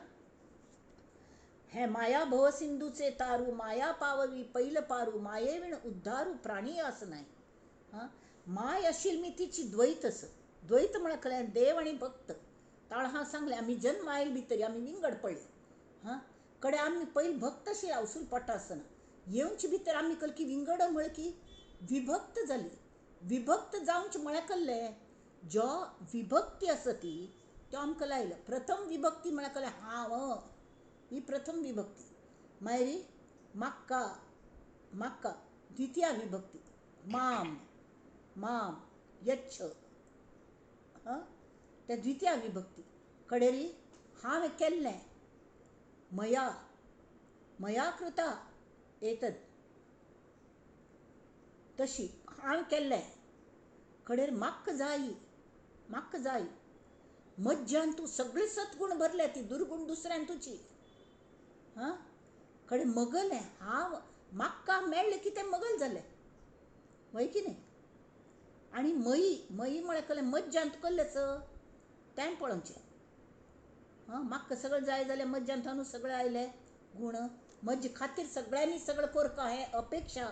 हे माया भवसिंधूचे तारू, माया पाववी पैल पारू, मायेविण उद्धारू प्राणी आस नाय. हां, my आशिल्ली मी तिची द्वैत आसा. द्वैत म्हळ्यार देव आनी भक्त. ताळ हांव सांगलें आमी जन्म आयल भितर आमी विंगड पडले. हां, कडे आमी पयलीं भक्त अशी हांवसून पोटा आसतना येवचे भितर आमी कलकी विंगड म्हळ की विभक्त जाली. विभक्त जावचे म्हळ्यार कल्लें जो विभक्ती आसा ती त्यो आमकां लायलो. प्रथम विभक्ती म्हळ्यार कल्लें हांव, ही प्रथम विभक्ती. मागीर म्हाका, म्हाका द्वितीया विभक्ती, माम माम यच्छ, हां त्या द्वितीया विभक्ती. कडेरी हांवें केल्लें, मया मया कृता एतद, तशी हांवें केल्लें. कडेर म्हाका जायी, म्हाका जायी. मज्जान तूं सगळे सद्गुण भरले ती दुर्गुण दुसऱ्यान तुजी. हां, कडे मगलें हांव म्हाका मेळ्ळें की तें मगल जालें, वय की न्ही? आनी मयी, मयी म्हळ्यार कलें मज्जान तूं कल्लेंच तें पळोवचें. हां, म्हाका सगळें जाय जाल्यार मज्जान थावन सगळें आयलें गूण, म्हजे खातीर सगळ्यांनी सगळें करका हें अपेक्षा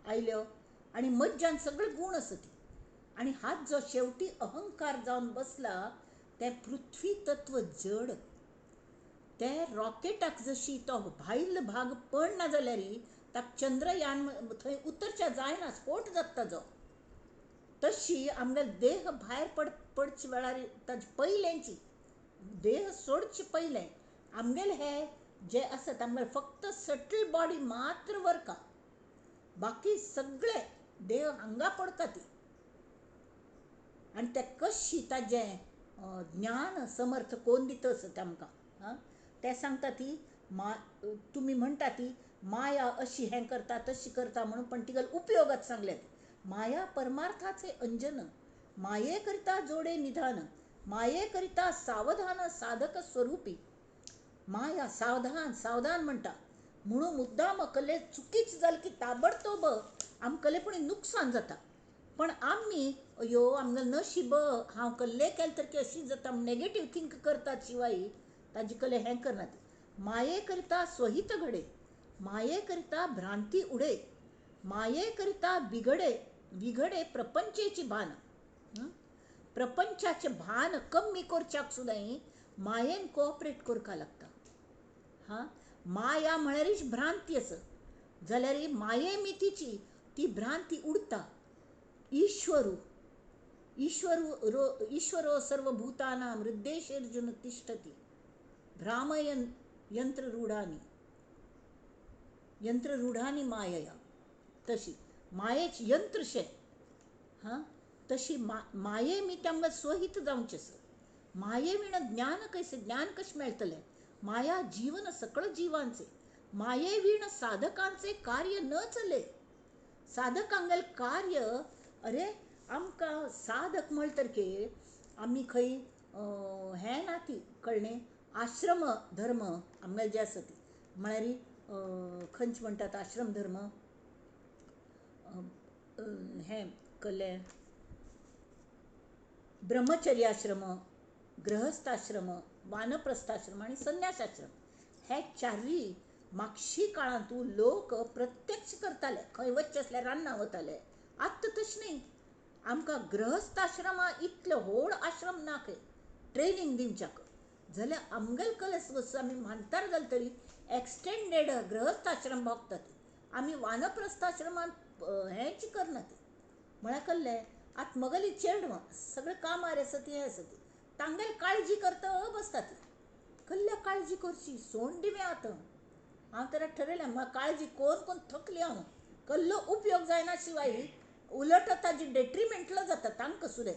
आयल्यो आनी मज्जान सगळे गूण आसा ती. आनी हात जो शेवटी अहंकार जावन बसला तें पृथ्वी तत्व जड. ते रॉकेटाक जशी तो भायल भाग पडना जाल्यार ताका चंद्रयान थंय उतरच्या जायना, स्फोट जाता ताजो. तशी आमगेलो देह भायर पडचे वेळार ताजे पयलेंची देह सोडचे पयलें आमगेले हे जे आसात आमगेले फक्त सटल बॉडी मात्र वरका, बाकी सगळे देह हांगा पडका ती. आनी ते कशी ताजें ज्ञान समर्थ कोण दिता आसा तें आमकां. आं, ते सांगता ती मा तुमी म्हणटा ती माया अशी हें करता तशी करता म्हणून, पण तिका उपयोगात सांगल्यात. माया परमार्थाचे अंजन, माये करिता जोडे निधान, माये करिता सावधान साधक स्वरूपी. माया सावधान सावधान म्हणटा म्हणून मुद्दाम कले चुकीच जाल की ताबडतोब आमकले पूण नुकसान जाता. पण आमी अयो आमगेलें नशीब हांव कल्ले केलें तर की अशीच जाता नेगेटीव थिंक करतात शिवाय ताजे कले हें करनात. माये करिता स्वहित घडे, माये करिता भ्रांती उडे, माये करिता बिघडे विघडे प्रपंचेची भान. प्रपंचाचें भान कमी करच्याक सुद्दां मायेन कोऑपरेट करपाक लागता. हां, माया म्हळ्यारीच भ्रांती आसा जाल्यार माये मितीची ती भ्रांती उडता. ईश्वरू ईश्वरू ईश्वरो सर्वभूतानां हृद्देशेऽर्जुन तिष्ठति भ्रामयन् यंत्ररूढानि यंत्ररूढानि मायया. तशी मायेच यंत्रशें. हां, तशी माये मिती आमकां स्वहित जावचें आसा. माये विण ज्ञान कैसे, ज्ञान कशें मेळटलें? माया जीवन सकळ जिवांचे, माये विण साधकांचे कार्य न चले. साधकांगेलें कार्य, अरे आमकां साधक म्हणटकीर आमी खंय हें ना ती कळ्ळें आश्रम धर्म आमगेले जे आसा ती म्हळ्यार खंयचे म्हणटात आश्रम धर्म हें कसलें ब्रह्मचर्याश्रम, गृहस्थाश्रम, वानप्रस्थाश्रम आनी संन्यासाश्रम हे चारूय मागशी काळांतू लोक प्रत्यक्ष करताले, खंय वचचे आसल्यार रान्ना वताले. आत्तां तशें न्ही. आमकां गृहस्थाश्रमा इतलो व्हड आश्रम ना खंय ट्रेनींग दिवच्याक. जाल्यार आमगेले कलस वचून आमी म्हानतार जाले तरी एक्सटेंडेड गृहस्थाश्रम भोगतात. आमी वानप्रस्थाश्रमांत हेंच करनात. म्हळ्यार कसलें आतां मगेली चेडवां सगळें कामार आसा ती हें आसा ती तांगेली काळजी करता बसता ती. कसल्या काळजी करची सोण दिवे आतां. हांव तर ठरयलें म्हाका काळजी कोन कोन थकली हांव. कसलो उपयोग जायना शिवाय उलट ताजी डेट्रीमेंटल जाता तांकां सुद्दां.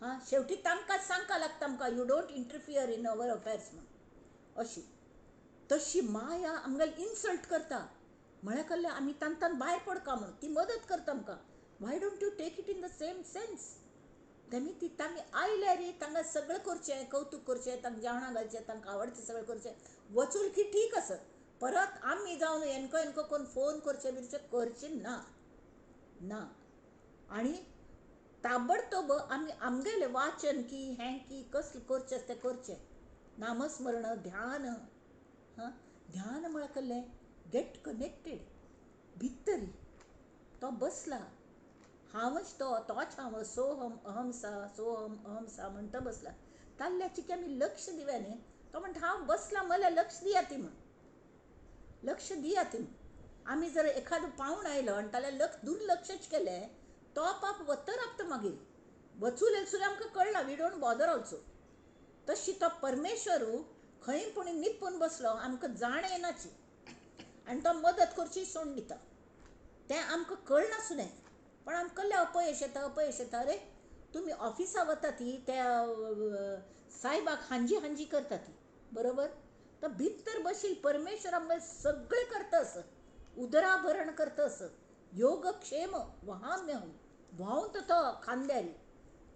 हां, शेवटी तांकां सांगपाक लागता आमकां you don't interfere in our affairs म्हूण. अशी तशी माया आमगेली इन्सल्ट करता. म्हळ्यार कसलें आमी तांकां भायर पडका म्हूण ती मदत करता आमकां. Why don't you take it in the same sense? तेमी ती तांगे आयल्यार तांकां सगळें करचें, कौतूक करचें, तांकां जेवणां घालचें, तांकां आवडचें सगळें करचें. वचूल की ठीक आसा. परत आमी जावन हेंको हेंको कोण फोन करचें बिरचें करचें ना ना. आनी ताबडतोब आमी आमगेलें वाचन की हें की कसलें करचें आसा तें करचें. नामस्मरण, ध्यान. हां, ध्यान म्हळ्यार कसलें गेट कनेक्टेड भितर. तो बसला हांवच तो, तोच हांव, सोहम अहम सा, सोहम अहम सा म्हणटा बसला. ताल्ल्याची की आमी लक्ष दिवया न्ही. तो म्हणटा हांव बसला मला लक्ष दिया ती म्हण, लक्ष दिया ती म्हण. आमी जर एखादो पावण आयलो आनी ताल्या लक्ष दुर्लक्षच केलें तो पाप वतर आपता मागीर वचूल सुद्दां आमकां कळना. We don't bother also. तशी तो परमेश्वरू खंय पूण निपून बसलो आमकां जाण येनाची आनी तो मदत करची सोडून दिता. तें आमकां कळना सुद्दां. पण आमकां कसलें अपयश येता अपयश येता. अरे तुमी ऑफिसा वता ती त्या सायबाक हांजी हांजी करता ती बरोबर. तर भितर बशील परमेश्वर आमकां सगळें करता असं, उदराभरण करता असं, योगक्षेम वहाम्यहम व्हांवता तो खांद्यारी.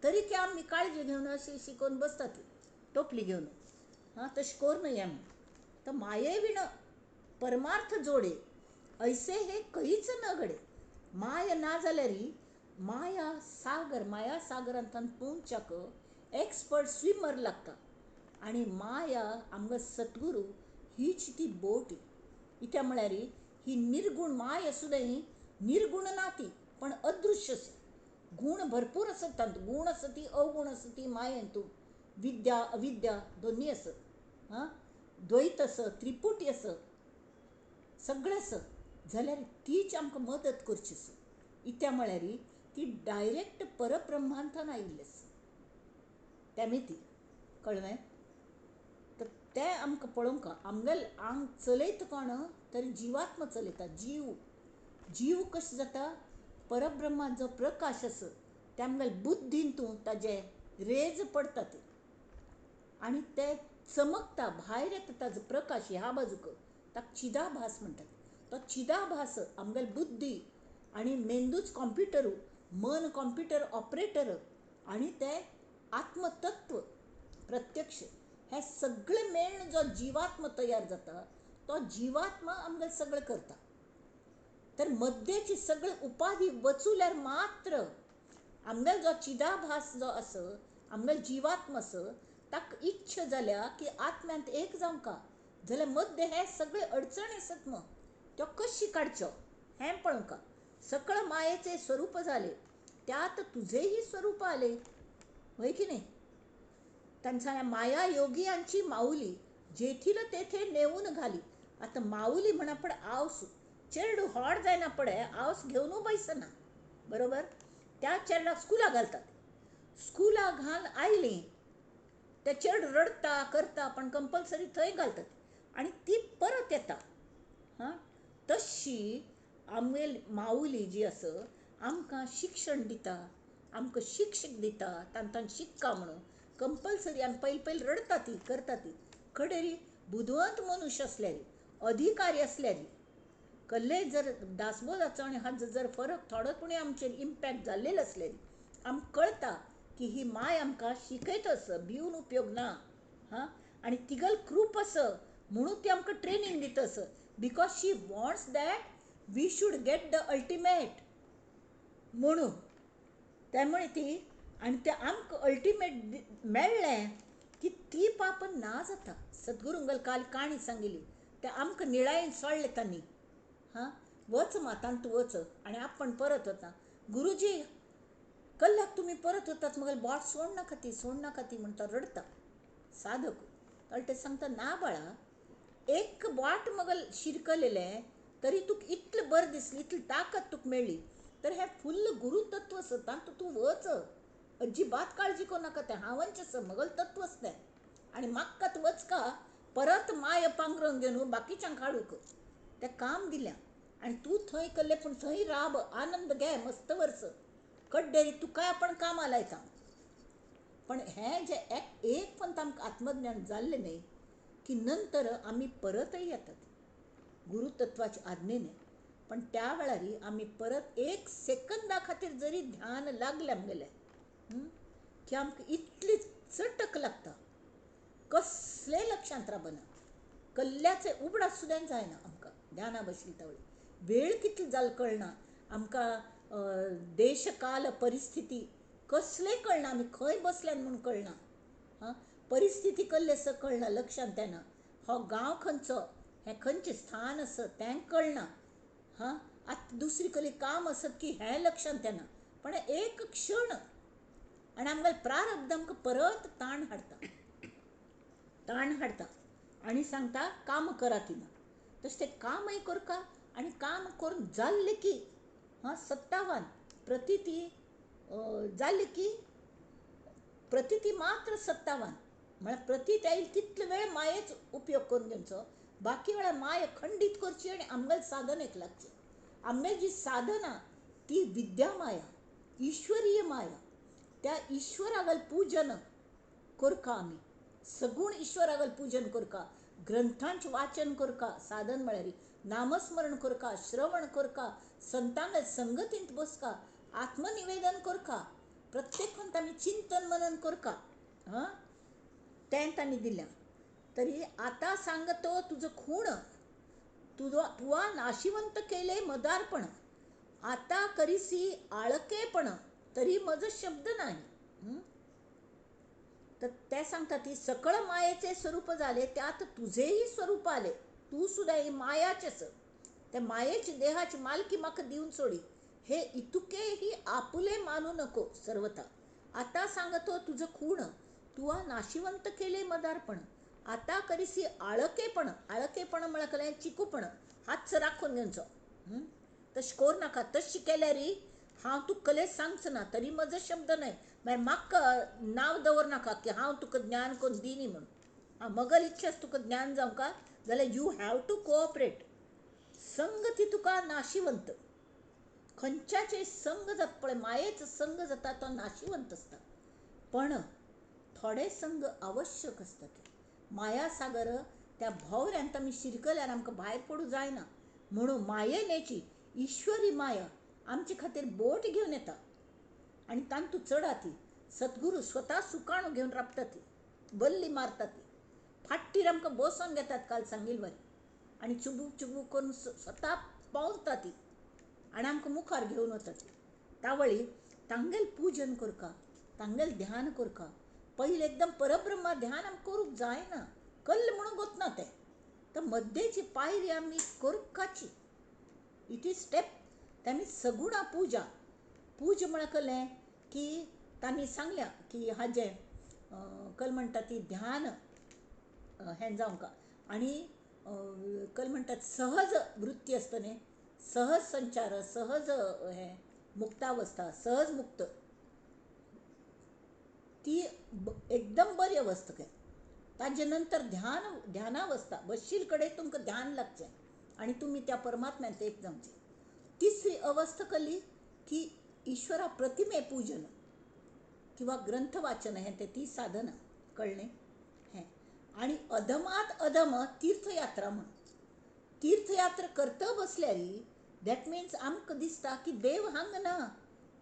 तरी की आमी काळजी घेवन अशी शिकोवन बसता ती टोपली घेवन. हां, तशें करूं न्हय म्हूण. तर माये विण परमार्थ जोडे ऐसे हे कहीच न घडे. माया ना जाल्यार माया सागर, माया सागरांतल्यान पोंवच्याक एक्सपर्ट स्विमर लागता. आनी माया आमकां सद्गुरू हीच ती बोट. कित्याक म्हळ्यार ही निर्गूण माया सुद्दां निर्गूण ना ती, पण अदृश्य आसा. गूण भरपूर आसत तातूंत. गूण आसा ती अवगूण आसा ती मायेंतू. विद्या अविद्या दोन्ही आसत. हां, द्वैत आसा, त्रिपुटी आसा, सगळें आसा. जाल्यार तीच आमकां मदत करची आसा. कित्याक म्हळ्यार ती डायरेक्ट परब्रह्मांतल्यान आयिल्ली आसा. तेमी ती कळ्ळें. तर तें आमकां पळोवंक आमगेलें आंग चलयता कोण तर जिवात्मा चलयता. जीव जीव कशें जाता परब्रह्माचो जो प्रकाश आसा ते आमगेले बुद्धींतू ताजे रेज पडटा ते आनी ते चमकता, भायर येता ताजो प्रकाश ह्या बाजूक. ताका चिदाभास म्हणटात. तो चिदाभास आमगेले बुद्धी आनी मेंदूच कॉम्प्युटरू, मन कॉम्प्युटर ऑपरेटर आनी ते आत्मतत्व प्रत्यक्ष हे सगळें मेळून जो जिवात्मा तयार जाता तो जिवात्मा आमगेलें सगळें करता. तर मद्येची सगळी उपाधी वचुल्यार मात्र आमगेलो जो चिदाभास जो आसा आमगेलो जिवात्मा आसा ताका इच्छा जाल्या की आत्म्यांत एक जावंका जाल्यार मद्य हे सगळे अडचण आसत मग त्यो कशी काडच्यो हें पळोवंका. सकळ मायेचे स्वरूप जाले त्यात तुझेही स्वरूप आले. होय की नाही? तांच्या माया योगियांची माऊली जेथील तेथे नेऊन घाली. आतां माऊली म्हणा पण आवस चेरडू हॉड जायना पडे आवस घेवन बैसना बरोबर. त्या चेरडाक स्कुला घालतात. स्कुला घाल आयली ते चेरडू रडटा करता पण कंपल्सरी थंय घालतात आनी ती परत येता. हां, तशी आमगेली माऊली जी आसा आमकां शिक्षण दिता, आमकां शिक्षक दिता, तांकां शिक्का म्हणून कंपल्सरी. आनी पयलीं पयलीं रडटा ती करता ती खडेरी बुदवंत मनुष्य आसल्यारी अधिकारी आसल्यारी कसलेय जर दासबोधाचो आनी हाचो जर फरक थोडो पुणी आमचेर इम्पॅक्ट जाल्लेलो आसल्यारी आमकां कळटा की ही माय आमकां शिकयत आसा, भिवन उपयोग ना. हां, आनी तिगल कृप आसा म्हणून ती आमकां ट्रेनींग दिता आसा. Because she wants that we should get the ultimate म्हणून. त्यामुळे ती आनी तें आमकां अल्टिमेट मेळ्ळें की ती पाप ना जाता. सद्गुरुंगल काल काणी सांगिल्ली ते आमकां निळायेन सोडले तांणी. हां, वच मातान तूं वच आनी आपण परत वता. गुरुजी कल्लाक तुमी परत वतात मगेर बोट सोड नाका ती, सोड नाका ती म्हणटा, रडटा साधक. ते सांगता ना बाळा, एक बोट मगल शिरकलेलें तरी तुका इतलें बरें दिसलें, इतली ताकत तुका मेळ्ळी, तर हें फुल्ल गुरुतत्व आसा तातूंत तूं वच, अजिबात काळजी करूं नाका, तें हांवच आसा, मगल तत्वच तें. आनी म्हाका तूं वचका परत माय पांगरून घेवन बाकीच्यांक हाडूंक तें काम दिल्या आनी तूं थंय केल्लें, पूण थंय राब, आनंद घे मस्त वर्स कड्डेरी तुकाय आपण कामां लायता. पण हें जें एक एक पण आमकां आत्मज्ञान जाल्लें न्हय की नंतर आमी परतय येतात गुरुतत्वाच्या आज्ञेने. पण त्या वेळार आमी परत एक सेकंदा खातीर जरी ध्यान लागलें आमगेलें की आमकां इतली चटक लागता, कसलें लक्षांत रावना, कल्ल्याचें उगडास सुद्दां जायना आमकां ध्याना बशिल्ले त्या वेळी. वेळ कितली जाल कळना आमकां, देश काल परिस्थिती कसलें कळना, आमी खंय बसल्यान म्हूण कळना. हां, परिस्थिती कसली आसा कळना, लक्षांत येना, हो गांव खंयचो, हें खंयचें स्थान आसा तें कळना. हां, आतां दुसरी कसली काम आसत की हें लक्षांत येना. पण एक क्षण आनी आमगेलें प्रारब्ध आमकां परत ताण हाडटा, ताण हाडटा आनी सांगता काम करा तिना. तशें तें कामय करका आनी काम करून जाल्लें की हां सत्तावान प्रतिती जाली की प्रतिती मात्र सत्तावान म्हळ्यार प्रतीत आयली तितलो वेळ मायेच उपयोग करून घेवचो, बाकी वेळार माय खंडीत करची आनी आमगेले साधनेक लागचें. आमगेली जी साधना ती विद्या माया, ईश्वरीय माया, त्या ईश्वरागल पूजन करका आमी, सगूण ईश्वरागल पूजन करका, ग्रंथांचें वाचन करका, साधन म्हळ्यार नामस्मरण करका, श्रवण करका, संतांगल संगतींत बसका, आत्मनिवेदन करका, प्रत्येक आमी चिंतन मनन करका. हां, तें तांणी दिल्या. तरी आतां सांगतो तुजो खूण, तुजो तुवा नाशिवंत केले मदारपण, आतां करीसी आळकेपण, तरी म्हजो शब्द नाही. तर ते सांगता ती सकळ मायेचे स्वरूप जाले त्यात तुझेही स्वरूप आले, तूं सुद्दां ही मायाचेच, त्या मायेची देहाची मालकी म्हाका दिवन सोडी, हे इतुकेही आपुले मानू नको सर्वथा. आतां सांगतो तुझं खूण, तुवा नाशिवंत केले मदारपण, आतां करीसी आळकेपण. आळकेपण म्हळ्यार कसलें? चिकूपण, हातच राखून घेवचो. तशें करूं नाका, तशें केल्यार हांव तुका कलेच सांगचो ना, तरी म्हजो शब्द न्हय, मागीर म्हाका नांव दवर नाका की हांव तुका ज्ञान करून दिनी म्हूण. हां, मगल इच्छा तुका ज्ञान जावंका जाल्यार you have to cooperate. संग ती तुका नाशिवंत, खंयच्याचेर संग जाता पळय, मायेचो संग जाता तो नाशिवंत आसता, पण थोडे संग आवश्यक आसता. ते मायासागर त्या भोंवऱ्यांत आमी शिरकल्यार आमकां भायर पडूं जायना, म्हणून मायेनेची ईश्वरी माया आमचे खातीर बोट घेवन येता आनी तांतू चडा ती. सद्गुरू स्वता सुकाणू घेवन राबता ती, बल्ली मारता ती, फाटीर आमकां बसोवन घेतात काल सांगिल्ले वरी, आनी चुबूक चुबूक करून स्वता पावता ती आनी आमकां मुखार घेवन वता ती. तावळी तांगेल पूजन करका, तांगेल ध्यान करका. पयलें एकदम परब्रह्मा ध्यान आमकां करूंक जायना, कल्ल म्हणून गोतना तें, तर मध्येची पायरी आमी करकाची. It is step. तांणी सगुणा पुजा, पूज म्हळ्यार कसलें की तांणी सांगल्या की हाजें कल म्हणटा ती ध्यान हें जावंका आनी कल म्हणटात सहज वृत्ती आसता न्ही, सहज संचार, सहज हें मुक्तावस्था, सहज मुक्त, ती एकदम बरी अवस्था. काय ताजे नंतर ध्यान, ध्यानावस्था बशील कडेन तुमकां ध्यान लागचें आनी तुमी त्या परमात्म्यांत एक जावचें. तिसरी अवस्था कसली की ईश्वरा प्रतिमे पूजन किंवा ग्रंथ वाचन, हें तें ती साधना कळ्ळें हें. आनी अधमात अधम तीर्थयात्रा म्हूण, तीर्थयात्रा करता बसल्यार that means आमकां दिसता की देव हांग ना,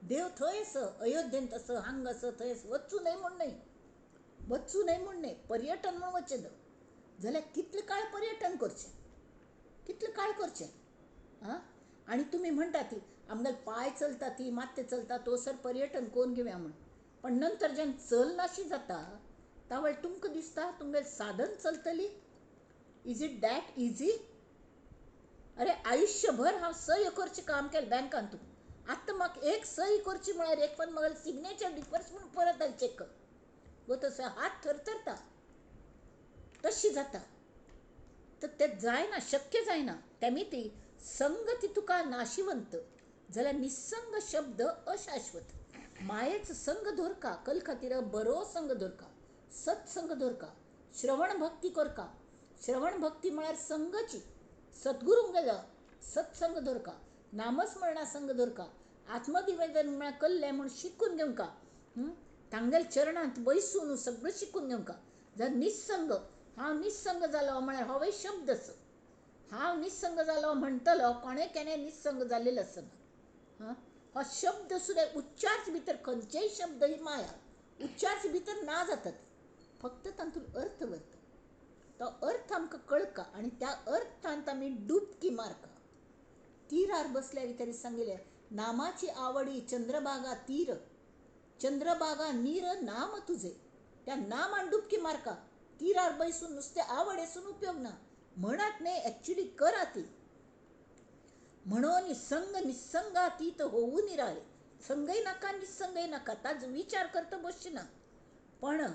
देव थंय आसा, अयोध्येंत आसा, हांग आसा, थंय आसा, वचूं न्हय म्हूण न्हय, वचूं न्हय म्हूण न्हय, पर्यटन म्हूण वचचें जाल्यार कितले काळ पर्यटन करचें, कितले काळ करचें. आं, आनी तुमी म्हणटा ती आमगेले पांय चलता ती मात्ते चलता तोसर पर्यटन करून घेवया म्हूण, पण नंतर जेन्ना चलनाशी जाता तावळ तुमकां दिसता तुमगेलें साधन चलतली, Is it that easy? अरे आयुष्यभर हांव सही करचें काम केलें बँकान तूं आतां म्हाका एक सही करची म्हळ्यार एक पण म्हाका सिग्नेचर डिफर्स म्हूण परत आयले चॅक कर गो, तसो हात थरथरता तशी जाता. तर तें जायना, शक्य जायना. तेमी ती संगती तुका नाशिवंत जाल्यार निसंग शब्द अशाश्वत. मायेच संग धरका कल खातीर बरो संग धरका, सत्संग धरका, श्रवण भक्ती करका. श्रवण भक्ती म्हळ्यार संगची, सद्गुरूंक गेलो सत्संग धरका, नामस्मरणा संग धरका, आत्मनिवेदन म्हळ्यार कल्लें म्हूण शिकून घेवंका, तांगेल्या चरणांत बैसून सगळें शिकून घेवंका. जर निसंग, हांव निसंग जालो म्हळ्यार होवय शब्दच. हांव निसंग जालो म्हणटलो कोणें केन्ना निसंग जाल्लेलो आसना. हो शब्द सुद्दां उच्चारच भितर खंयचेय शब्द ही माया उच्चारच भितर ना जातात, फक्त तातूंत अर्थ वरता. तो अर्थ आमकां कळका आनी त्या अर्थांत आमी डुबकी मारका. तिरार बसल्या भितर सांगिल्लें नामाची आवडी चंद्रभागा तीर, चंद्रभागा नीर नाम तुझे. त्या नामान डुबकी मारका. तिरार बैसून नुस्तें आवड आसून उपयोग ना म्हणत न्ही, एक्चुली करा ती. म्हणून संग निसंगातीत होऊ निराळे. संगय नाका निसंगय नाका, ताजो विचार करता बसची ना. पण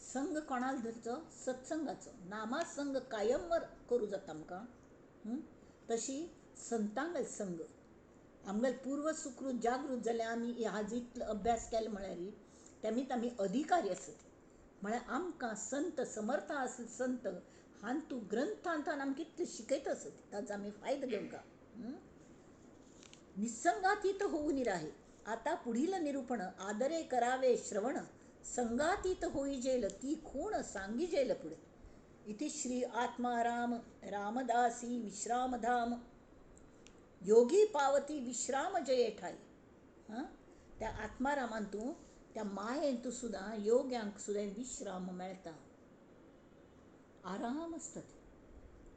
संग कोणाक धरचो? सत्संगाचो. नामा संग कायम करूं जाता आमकां. तशी संतांगेल संग आमगेल पूर्व सुकृत जागृत जाल्यार आमी आज इतलो अभ्यास केलो म्हळ्यार तेमीत आमी अधिकारी आसत. म्हळ्यार आमकां संत समर्थ आसले संत हांतू ग्रंथांत आमकां कितलें शिकयता आसत, ताजो आमी फायदो घेवंका. निसंगातीत होऊ निराहे. आता पुढील निरूपण आदरे करावे श्रवण, संगातीत होईजेल ती खूण सांगिजेल पुढे. इति श्री आत्माराम रामदासी विश्रामधाम योगी पावती विश्राम जये ठाई. हां, त्या आत्मारामान तूं त्या मायेन तूं सुद्दां योग्यांक सुद्दां विश्राम मेळटा, आराम आसता.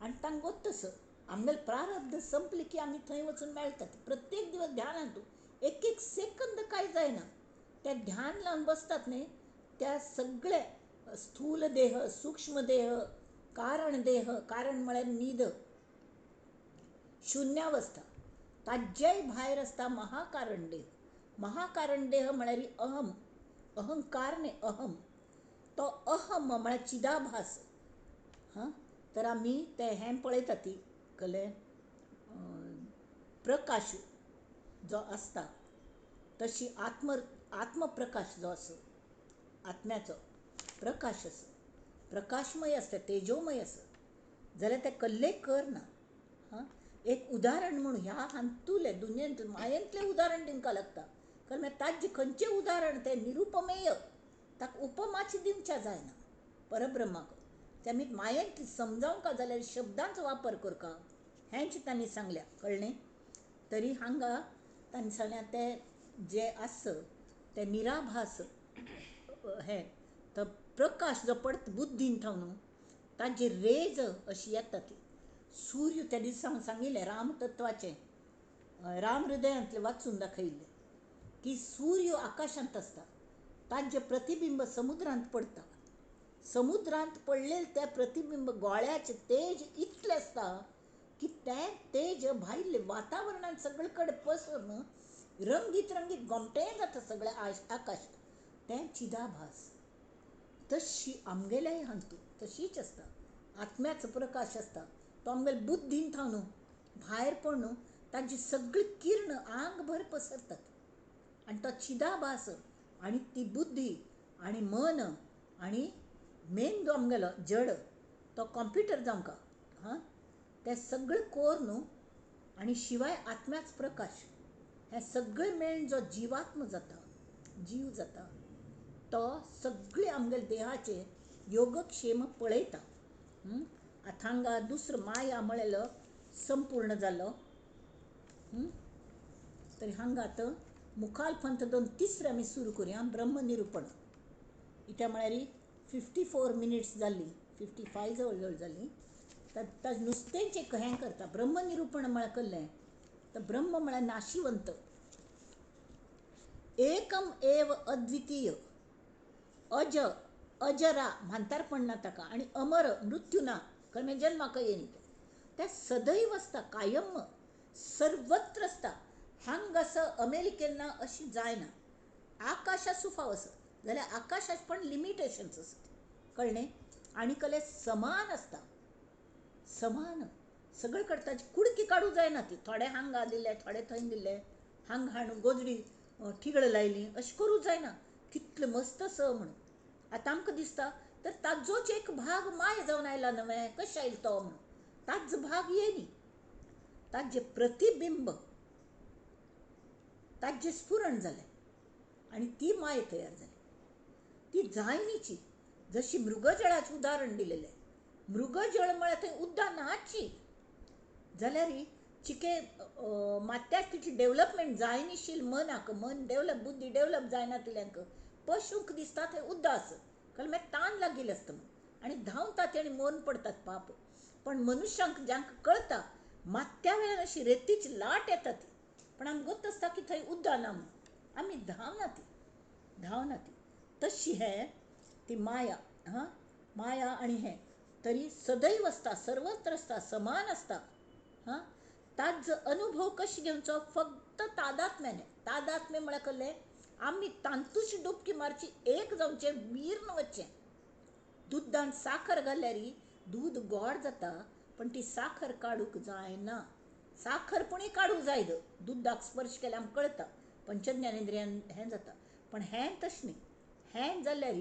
आनी तांकां तसो आमगेले प्रारब्ध संपले की आमी थंय वचून मेळटात. प्रत्येक दिवस ध्यानान तूं एक एक सेकंद काय जायना त्या ध्यान लावन बसतात न्ही, त्या सगळे स्थूल देह, सूक्ष्म देह, कारण देह, कारण म्हळ्यार न्हीद, शुन्यावस्था, ताज्याय भायर आसता महाकारण देह. महाकारण देह म्हळ्यार अहम, अहंकार न्ही अहम. तो अहम म्हळ्यार चिदाभास. हां, तर आमी ते हें पळयता ती कले प्रकाश जो आसता तशी आत्मप्रकाश जो आसा आत्म्याचो प्रकाश आसा, प्रकाशमय आसता, तेजोमय आसा, जाल्यार तें कल्लें कर ना. हां, एक उदाहरण म्हूण ह्या हातूंतलें दुनियेंतलें मायेंतलें उदाहरण दिवंक लागता. कारण मागीर ताजें खंयचें उदाहरण तें निरुपमेय, ताका उपमाची दिवच्या जायना परब्रह्माक. ते आमी मायेंत समजावंक जाल्यार शब्दांचो वापर करका हेंच तांणी सांगल्या, कळ्ळें? तरी हांगा तांणी सांगल्या तें जें आसा तें निराभास हें तो प्रकाश जो पडटा बुद्दीन थावन न्हू ताजी रेज अशी येता ती. सूर्य त्या दिसा हांव सांगिल्लें रामतत्वाचें, राम हृदयांतलें वाचून दाखयिल्लें की सूर्य आकाशांत आसता, ताजें प्रतिबिंब समुद्रांत पडटा, समुद्रांत पडलेलें तें प्रतिबिंब गोळ्याचें तेज इतलें आसता की तें तेज भायलें वातावरणांत सगळे कडेन पसरून रंगीत रंगीत गोमटें जाता सगळें आकाश. तें चिदाभास. तशी आमगेल्याय हातूंत तशीच आसता. आत्म्याचो प्रकाश आसता तो आमगेले बुद्दीन थावन भायर पडून ताजी सगळी किर्ण आंगभर पसरतात आनी तो चिदाभास आनी ती बुद्दी आनी मन आनी मेंदू आमगेलो जड तो कॉम्प्युटर जावंक हां, तें सगळें कोर न्हू. आनी शिवाय आत्म्याच प्रकाश हें सगळें मेळून जो जिवात्म जाता, जीव जाता, तो सगळे आमगेले देहाचे योगक्षेम पळयता. आतां हांगा दुसरो माया म्हळेलो संपूर्ण जालो. तरी हांगा आतां मुखाल पंथ दोन तिसरें आमी सुरू करुया ब्रह्मनिरुपण. इत्या म्हळ्यार 54 मिनिट्स जाली, 55 जवळ जवळ जाली. तर नुस्तेंच एक हें करता ब्रह्मनिरुपण म्हळ्यार कसलें? तर ब्रह्म म्हळ्यार नाशिवंत, एकम एव अद्वितीय, अज अजरा म्हांतारपण ना ताका, आनी अमर मृत्यू ना, कळ्ळें? जन्माक येयनी तें. तें सदैव आसता, कायम सर्वत्र आसता. हांगा आसा अमेरिकेन ना अशी जायना. आकाशा सुफाव आसा जाल्यार आकाशाक पण लिमिटेशन्स आसता, कळ्ळें? आनी कले समान आसता, समान सगळे करता. कुडकी काडूं जायना ती. थोडे हांगा दिले, थोडे थंय दिले, हांगा हाडून गोजडी ठिगळ लायली, अशें करूं जायना. कितलें मस्त आसा म्हणून आतां आमकां दिसता तर ताजोच एक भाग माय जावन आयला नवें, कशें आयलो तो म्हणून ताजो भाग येयनी. ताजें प्रतिबिंब, ताजें स्फुरण जालें आनी ती माय तयार जाली. ती जायनीची. जशी मृगजळाचें उदाहरण दिलेलें, मृगजळ म्हळ्यार थंय उद्दां नाची जाल्यार चिके मात्याक तिची डेवलपमेंट जायनीशील मनाक, मन डेवलप, बुद्धी डेवलप जायना तिल्यांक पशूंक दिसता थंय उद्दां आसा, कारण मागीर तान लागिल्लें आसता म्हणून आनी धांवतात ते आनी मरून पडतात पाप. पण मनुष्यांक जांकां कळटा मात्या वेळान अशी रेतीची लाट येता ती, पण आमकां गोत आसता की थंय उद्दां ना म्हणून आमी धांवना ती, धांवना ती. तशी हें ती माया, हां माया आनी हें तरी सदैव आसता, सर्वत्र आसता, समान आसता. हां ताजो अनुभव कशें घेवचो? फक्त तादात्म्याने. तादात्म्य म्हळ्यार कसलें? आमी तांतूच डुबकी मारची, एक जावचें, वीर्ण वचचें. दुदान साखर घाल्यार दूद गोड जाता, पण ती साखर काडूंक जायना. साखर पुणी काडूंक जाय, दुदाक स्पर्श केल्यार आमकां कळटा, पंचज्ञानेंद्रियान हें जाता. पण हें तशें न्ही. हें जाल्यार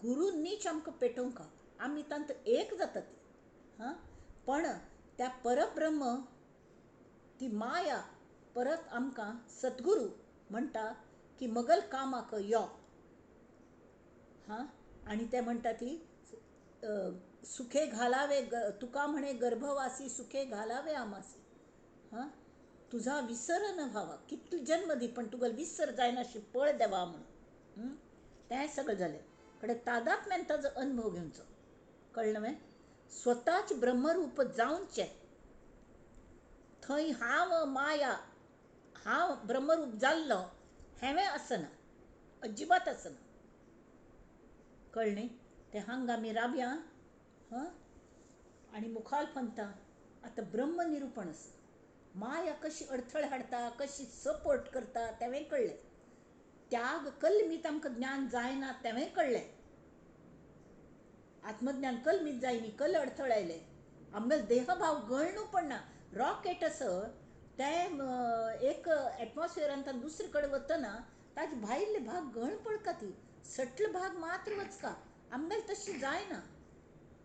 गुरूंनीच आमकां पेटोवंक, आमी तांत एक जाता ती. हां पण त्या परब्रह्म ती माया परत आमकां सद्गुरू म्हणटा की मगल कामाक यो. हां आनी ते म्हणटा ती सुखे घालावे तुका म्हणे गर्भवासी सुखे घालावे आमासी. हां तुझा विसर न व्हावा, कितलो जन्म दी पण तुका विसर जायना अशी पळ देवा म्हणून. तें सगळें जालें कडेन तादात्म्यान ताजो अनुभव घेवचो, कळ्ळें न्हय? स्वताच ब्रह्मरूप जावचें. थंय हांव माया, हांव ब्रह्मरूप जाल्लो हेंवें आसना, अजिबात आसना, कळ्ळें? तें हांगा आमी रावया हां आनी मुखार पंथा आतां ब्रह्म निरुपण आसा. माया कशी अडथळ हाडटा, कशी सपोर्ट करता तेंवें कळ्ळें. त्याग कलमीत आमकां ज्ञान जायना तेंवें कळ्ळें. आत्मज्ञान कलमीत जायनी, कल अडथळ आयले, आमगेलो देहभाव गळणू पडना. रॉकेट आसा तें एक एटमॉस्फियरांतल्यान दुसरे कडेन वतना ताजे भायले भाग गळ पडका, ती सटल भाग मात्र वचका. आमगेलें तशें जायना.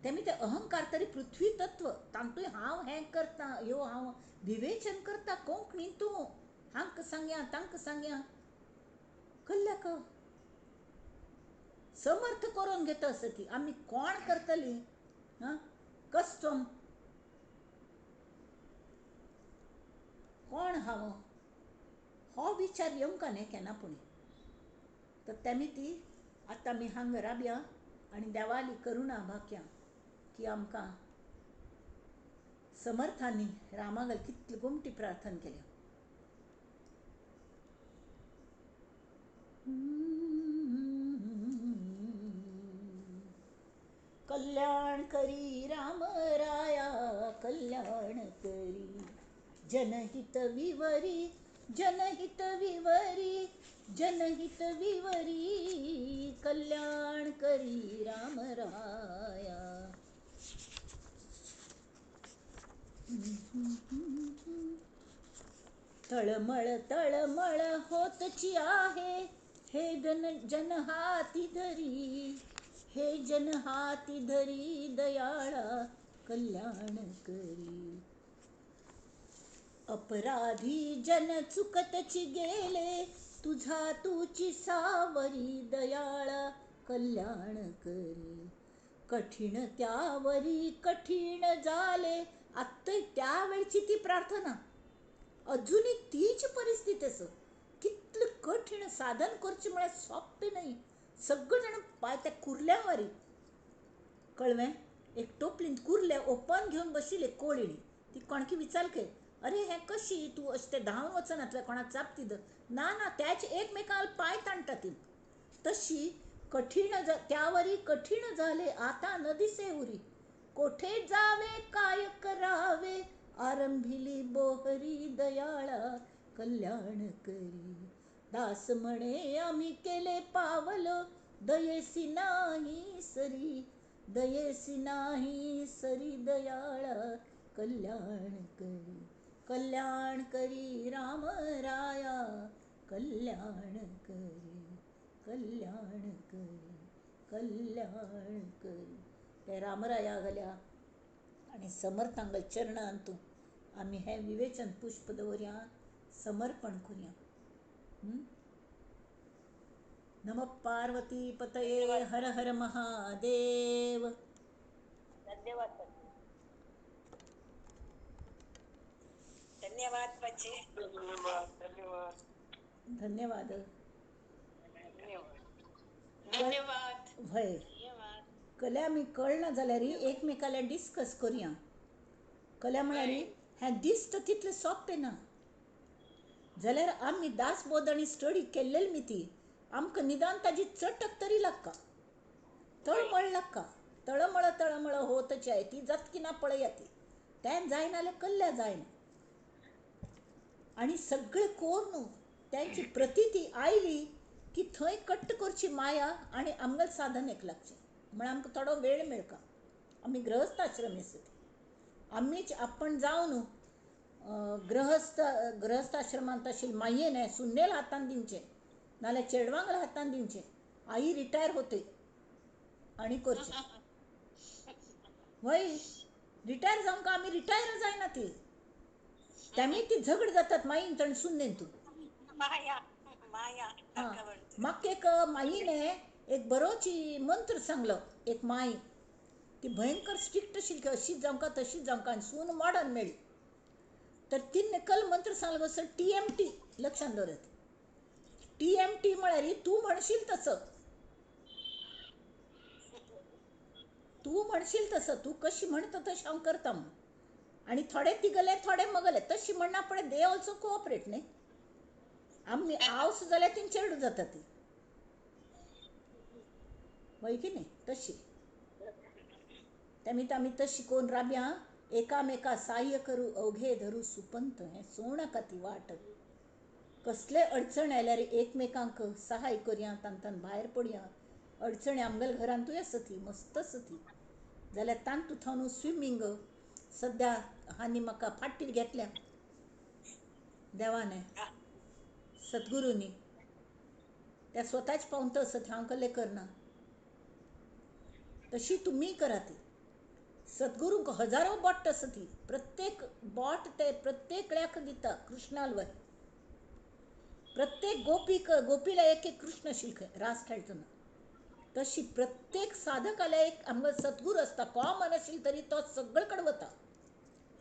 तेमी ते अहंकार तरी पृथ्वी तत्व तांतूय हांव हें करता, ह्यो हांव विवेचन करता, कोंकणी तूं हांकां सांगया तांकां सांगया, कल्ल्याक समर्थ करून घेता आसा ती. आमी कोण करतली? हां कस्टम कोण हांव हो विचार येवंक न्ही केन्ना पुणी. तर तेमी ती आतां आमी हांगा राबया आनी देवाली करुणा भाक्या की आमकां समर्थांनी रामागल कितली गोमटी प्रार्थना केल्या. कल्याण करी राम राया कल्याण करी, जनहित विवरी जनहित विवरी जनहित विवरी, कल्याण करी राम राया. तळमळ तळमळ होतची आहे हे जन हाती धरी, हे जन हाती धरी दयाळा कल्याण करी. अपराधी जन चुकतची गेले तुझा तुची सावरी दयाळा कल्याण करी. कठीण त्यावरी कठीण झाले, आत्ता त्यावेळची ती प्रार्थना अजूनही तीच परिस्थिती आसा. कितलें कठीण साधन करचें म्हळ्यार सोंपें न्हय. सगळे जाण पाय त्या कुर्ल्यावरी, कळ्ळें? एक टोपलीन कुर्ले ओपन घेवन बशिल्ले कोळिणी, ती कोणकी विचारले, अरे हें कशी तूं अशें तें धांवन वचना, तुवें कोणाक चापती धर ना ना, त्याच एकमेकांक पांय ताणटा ती. तशी कठीण त्यावरी कठीण झाले आता न दिसे उरी, कोठे जावे काय करावे, आरंभिली बोहरी दयाळा कल्याण करी. दास म्हणे आम्ही केले पावल, दयेसी नाही सरी, दयेसी नाही सरी दयाळा कल्याण करी. कल्याण करी राम राया, कल्याण करी, कल्याण करी, कल्याण करी. त्या रामराया घाल्या आनी समर्थांगल चरणांत तूं आमी हें विवेचन पुष्प दवरया, समर्पण करुया. नमः पार्वती पतये, हर हर महादेव. धन्यवाद. धन्यवाद पचे. धन्यवाद. धन्यवाद. धन्यवाद. हय, कल्या आमी कळना जाल्यार एकमेकाल्या डिस्कस करुया. कल्या म्हळ्यार हें दिसता तितलें सोंपें ना, जाल्यार आमी दासबोध आनी स्टडी केल्लेली मी ती आमकां निदान ताजी चटक तरी लागता, तळमळ लागता. तळमळ तळमळ होतची आहे ती जातकी ना पळया ती, तें जायना जाल्यार कल्ल्या जायना. आनी सगळें करून तेंची प्रतिती आयली की थंय कट्ट करची माया आनी आमगेले साधनेक लागचें. म्हळ्यार आमकां थोडो वेळ मेळका. आमी गृहस्थ आश्रमी आसता, आमीच आपण जावन गृहस्थ गृहस्थाश्रमांत आशिल्ले मायेन सुन्नेल हातान दिवचें, नाल्यार चेडवांगल्या हातान दिवचें. आई रिटायर होते आनी करचें. वय रिटायर जावंक आमी रिटायर जायना ती, तेमी ती झगड जातात माईन तण सुन्नेन तूं. म्हाका एक माईने एक बरोची मंत्र सांगलो. एक माई ती भयंकर स्ट्रिक्ट आशिल्ली, अशीच जावंका तशीच जावंका, आनी सून मॉडर्न मेळ्ळी. तर तिने कल मंत्र सांगलो सर TMT. लक्षांत दवरात, TMT म्हळ्यार तूं म्हणशील तसं, तूं म्हणशील तसं, तूं कशी म्हणटा तशें हांव करता म्हूण. आनी थोडे तिगले थोडे मगले, तशी म्हणना पळय they also cooperate न्ही. आमी आवस जाल्यार ती चेडूं जाता ती, हय की न्ही. तशी तेमी आमी तशी कोन्न राबया, एकामेका साह्य करू अवघे धरू सुपंत. हें सोण आका ती वाट. कसले अडचण आयल्यार एकमेकांक सहाय करया, तांतून भायर पडया. अडचणी आमगेल्या घरांतूय आसा ती, मस्त आसा ती. जाल्यार तांतू थावन स्विमींग सद्या हांणी म्हाका फाटीर घेतल्या देवाने सद्गुरूंनी. त्या स्वताच पावंत आसत, हांव कसलें करना. तशी तुमी करा ती. सद्गुरूंक हजारो बोट आसा ती, प्रत्येक बोट ते प्रत्येकल्याक दिता कृष्णालवर. प्रत्येक गोपीक गोपीला एक एक कृष्ण आशिल्ले खंय रास खेळटना. तशी प्रत्येक साधकाला एक आमकां सद्गुरू आसता, कॉमन आशिल्लो तरी तो सगळे कडेन वता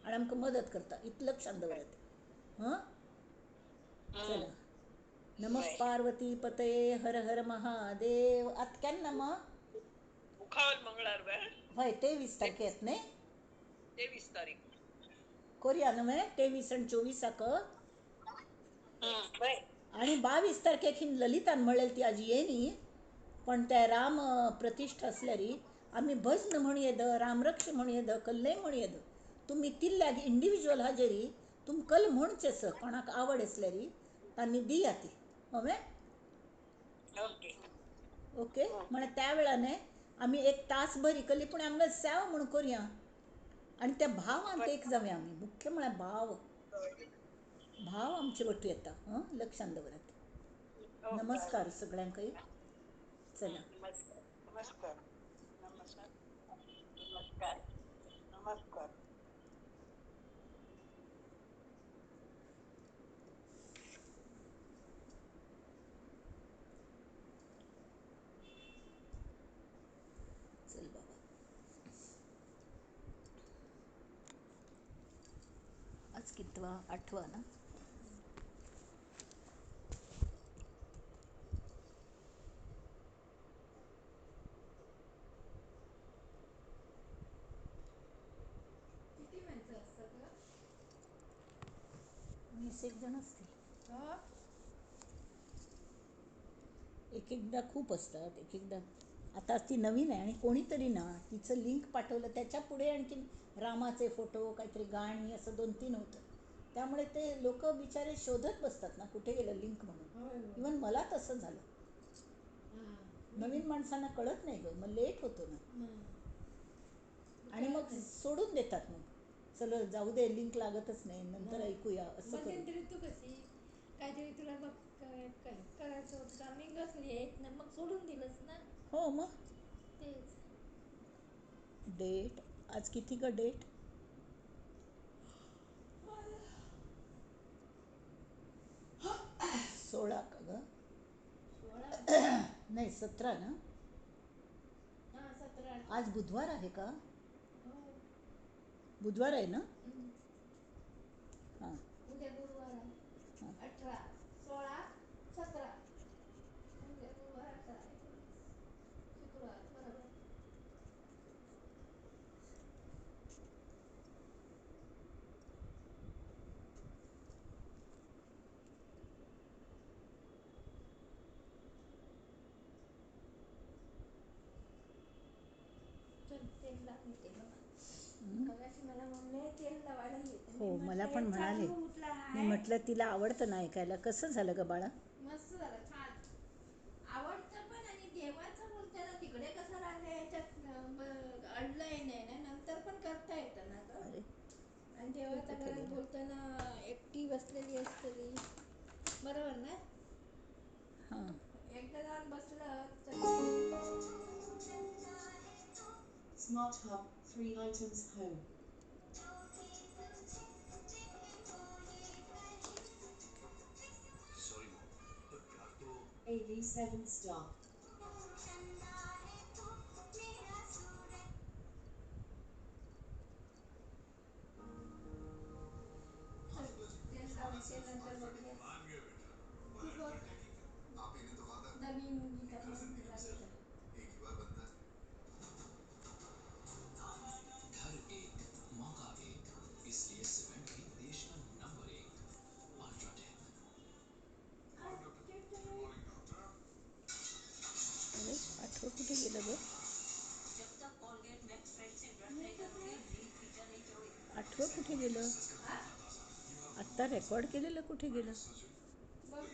आनी आमकां मदत करता. इतलें लक्षांत दवरात. हां, चला. नमः पार्वती पतये, हर हर महादेव. आतां केन्ना मा मंगळार हय 23 तारखेक न्ही, 23 तारीख कोरया न्हय 23 आनी 24 आनी 22 तारखेक ही ललितान म्हणलें ती आजी येनी, पण त्या राम प्रतिष्ठा आसल्यार आमी भजन म्हणये the, रामरक्ष म्हणये the, कल्लें म्हणये the. तुमी तिल्ल्याक इंडिविज्युअल हाजेरी तुम कल म्हणचें सर, कोणाक आवड आसल्यार तांणी दिया ती. हवे ओके. म्हळ्यार त्या वेळाने आमी एक तास भरी कली, पूण आमकां सेवा म्हूण करुया आनी त्या भावांत एक जावया आमी. मुख्य म्हळ्यार भाव, भाव आमचे वटू येता. हां, लक्षांत दवरात. नमस्कार सगळ्यांकय. चला. नमस्कार. नमस्कार. नमस्कार. नमस्कार. चल बाबा, आज कितवा, 8वा ना. किती माणसं असतात ग? 20 जण असतील. हा? एक एकदा खूप असतात, एक एकदा आता ती नवीन आहे आणि कोणीतरी ना तिचं लिंक पाठवलं, त्याच्या पुढे आणखीन रामाचे फोटो, काहीतरी गाणी, असं दोन तीन होतं. त्यामुळे ते लोक बिचारे शोधत बसतात ना कुठे गेलं लिंक म्हणून. होय होय. इवन मला तसं झालं. हां. नवीन माणसांना कळत नाही गं, मग लेट होतो ना. आणि कळत मग नाही. सोडून देतात मग, चल जाऊ दे, लिंक लागतच नाही, नंतर हां. ऐकूया असं करून. मध्यंतरी तू कशी काहीतरी तुला बघ काय काय करायचं होतं, आम्ही बसली आहेत ना, मग सोडून दिलंस ना. हो मग. तेच. डेट आज किती ग डेट? 16 का ग? 16. नाही, 17 ना? हां, 17. आज बुधवार आहे का? हो. बुधवार आहे ना? हम्म. हां. उद्या गुरुवार आहे. हां. 18, 16, 17. उद्या गुरुवार, 18, 19, शुक्रवार, बरोबर. चल, तेल लावून येते बाबा. मगाशी मला म्हणले तेल लावायला ये. मी हो, मला म्हटलं पण हे म्हणाले. चालू उठला मी आहे. म्हटलं तिला आवडतं ना ऐकायला. कसं झालं ग बाळा? मस्त झालं, छान आवडतं पण. आणि देवाचं बोलताना तिकडे कसं राहिलं याच्यात अडलंय नाही ना, नंतर पण करता येतं ना ग. अरे, आणि हे देवाच्या कुठे घरात गेलं? बोलताना एकटी बसलेली असते, बरोबर ना? हां. एकदा जाऊन बसलं तर. Smart Hub, 3 items home. AV7 star. चल, तेल लावायचे नंतर बघूया. तू बघ नवीन गीता म्हणून तुला गेलं. अरे, आठवं कुठे गेलं ग? आठवं कुठे गेलं? आत्ता रेकॉर्ड केलेलं कुठे गेलं? बघ.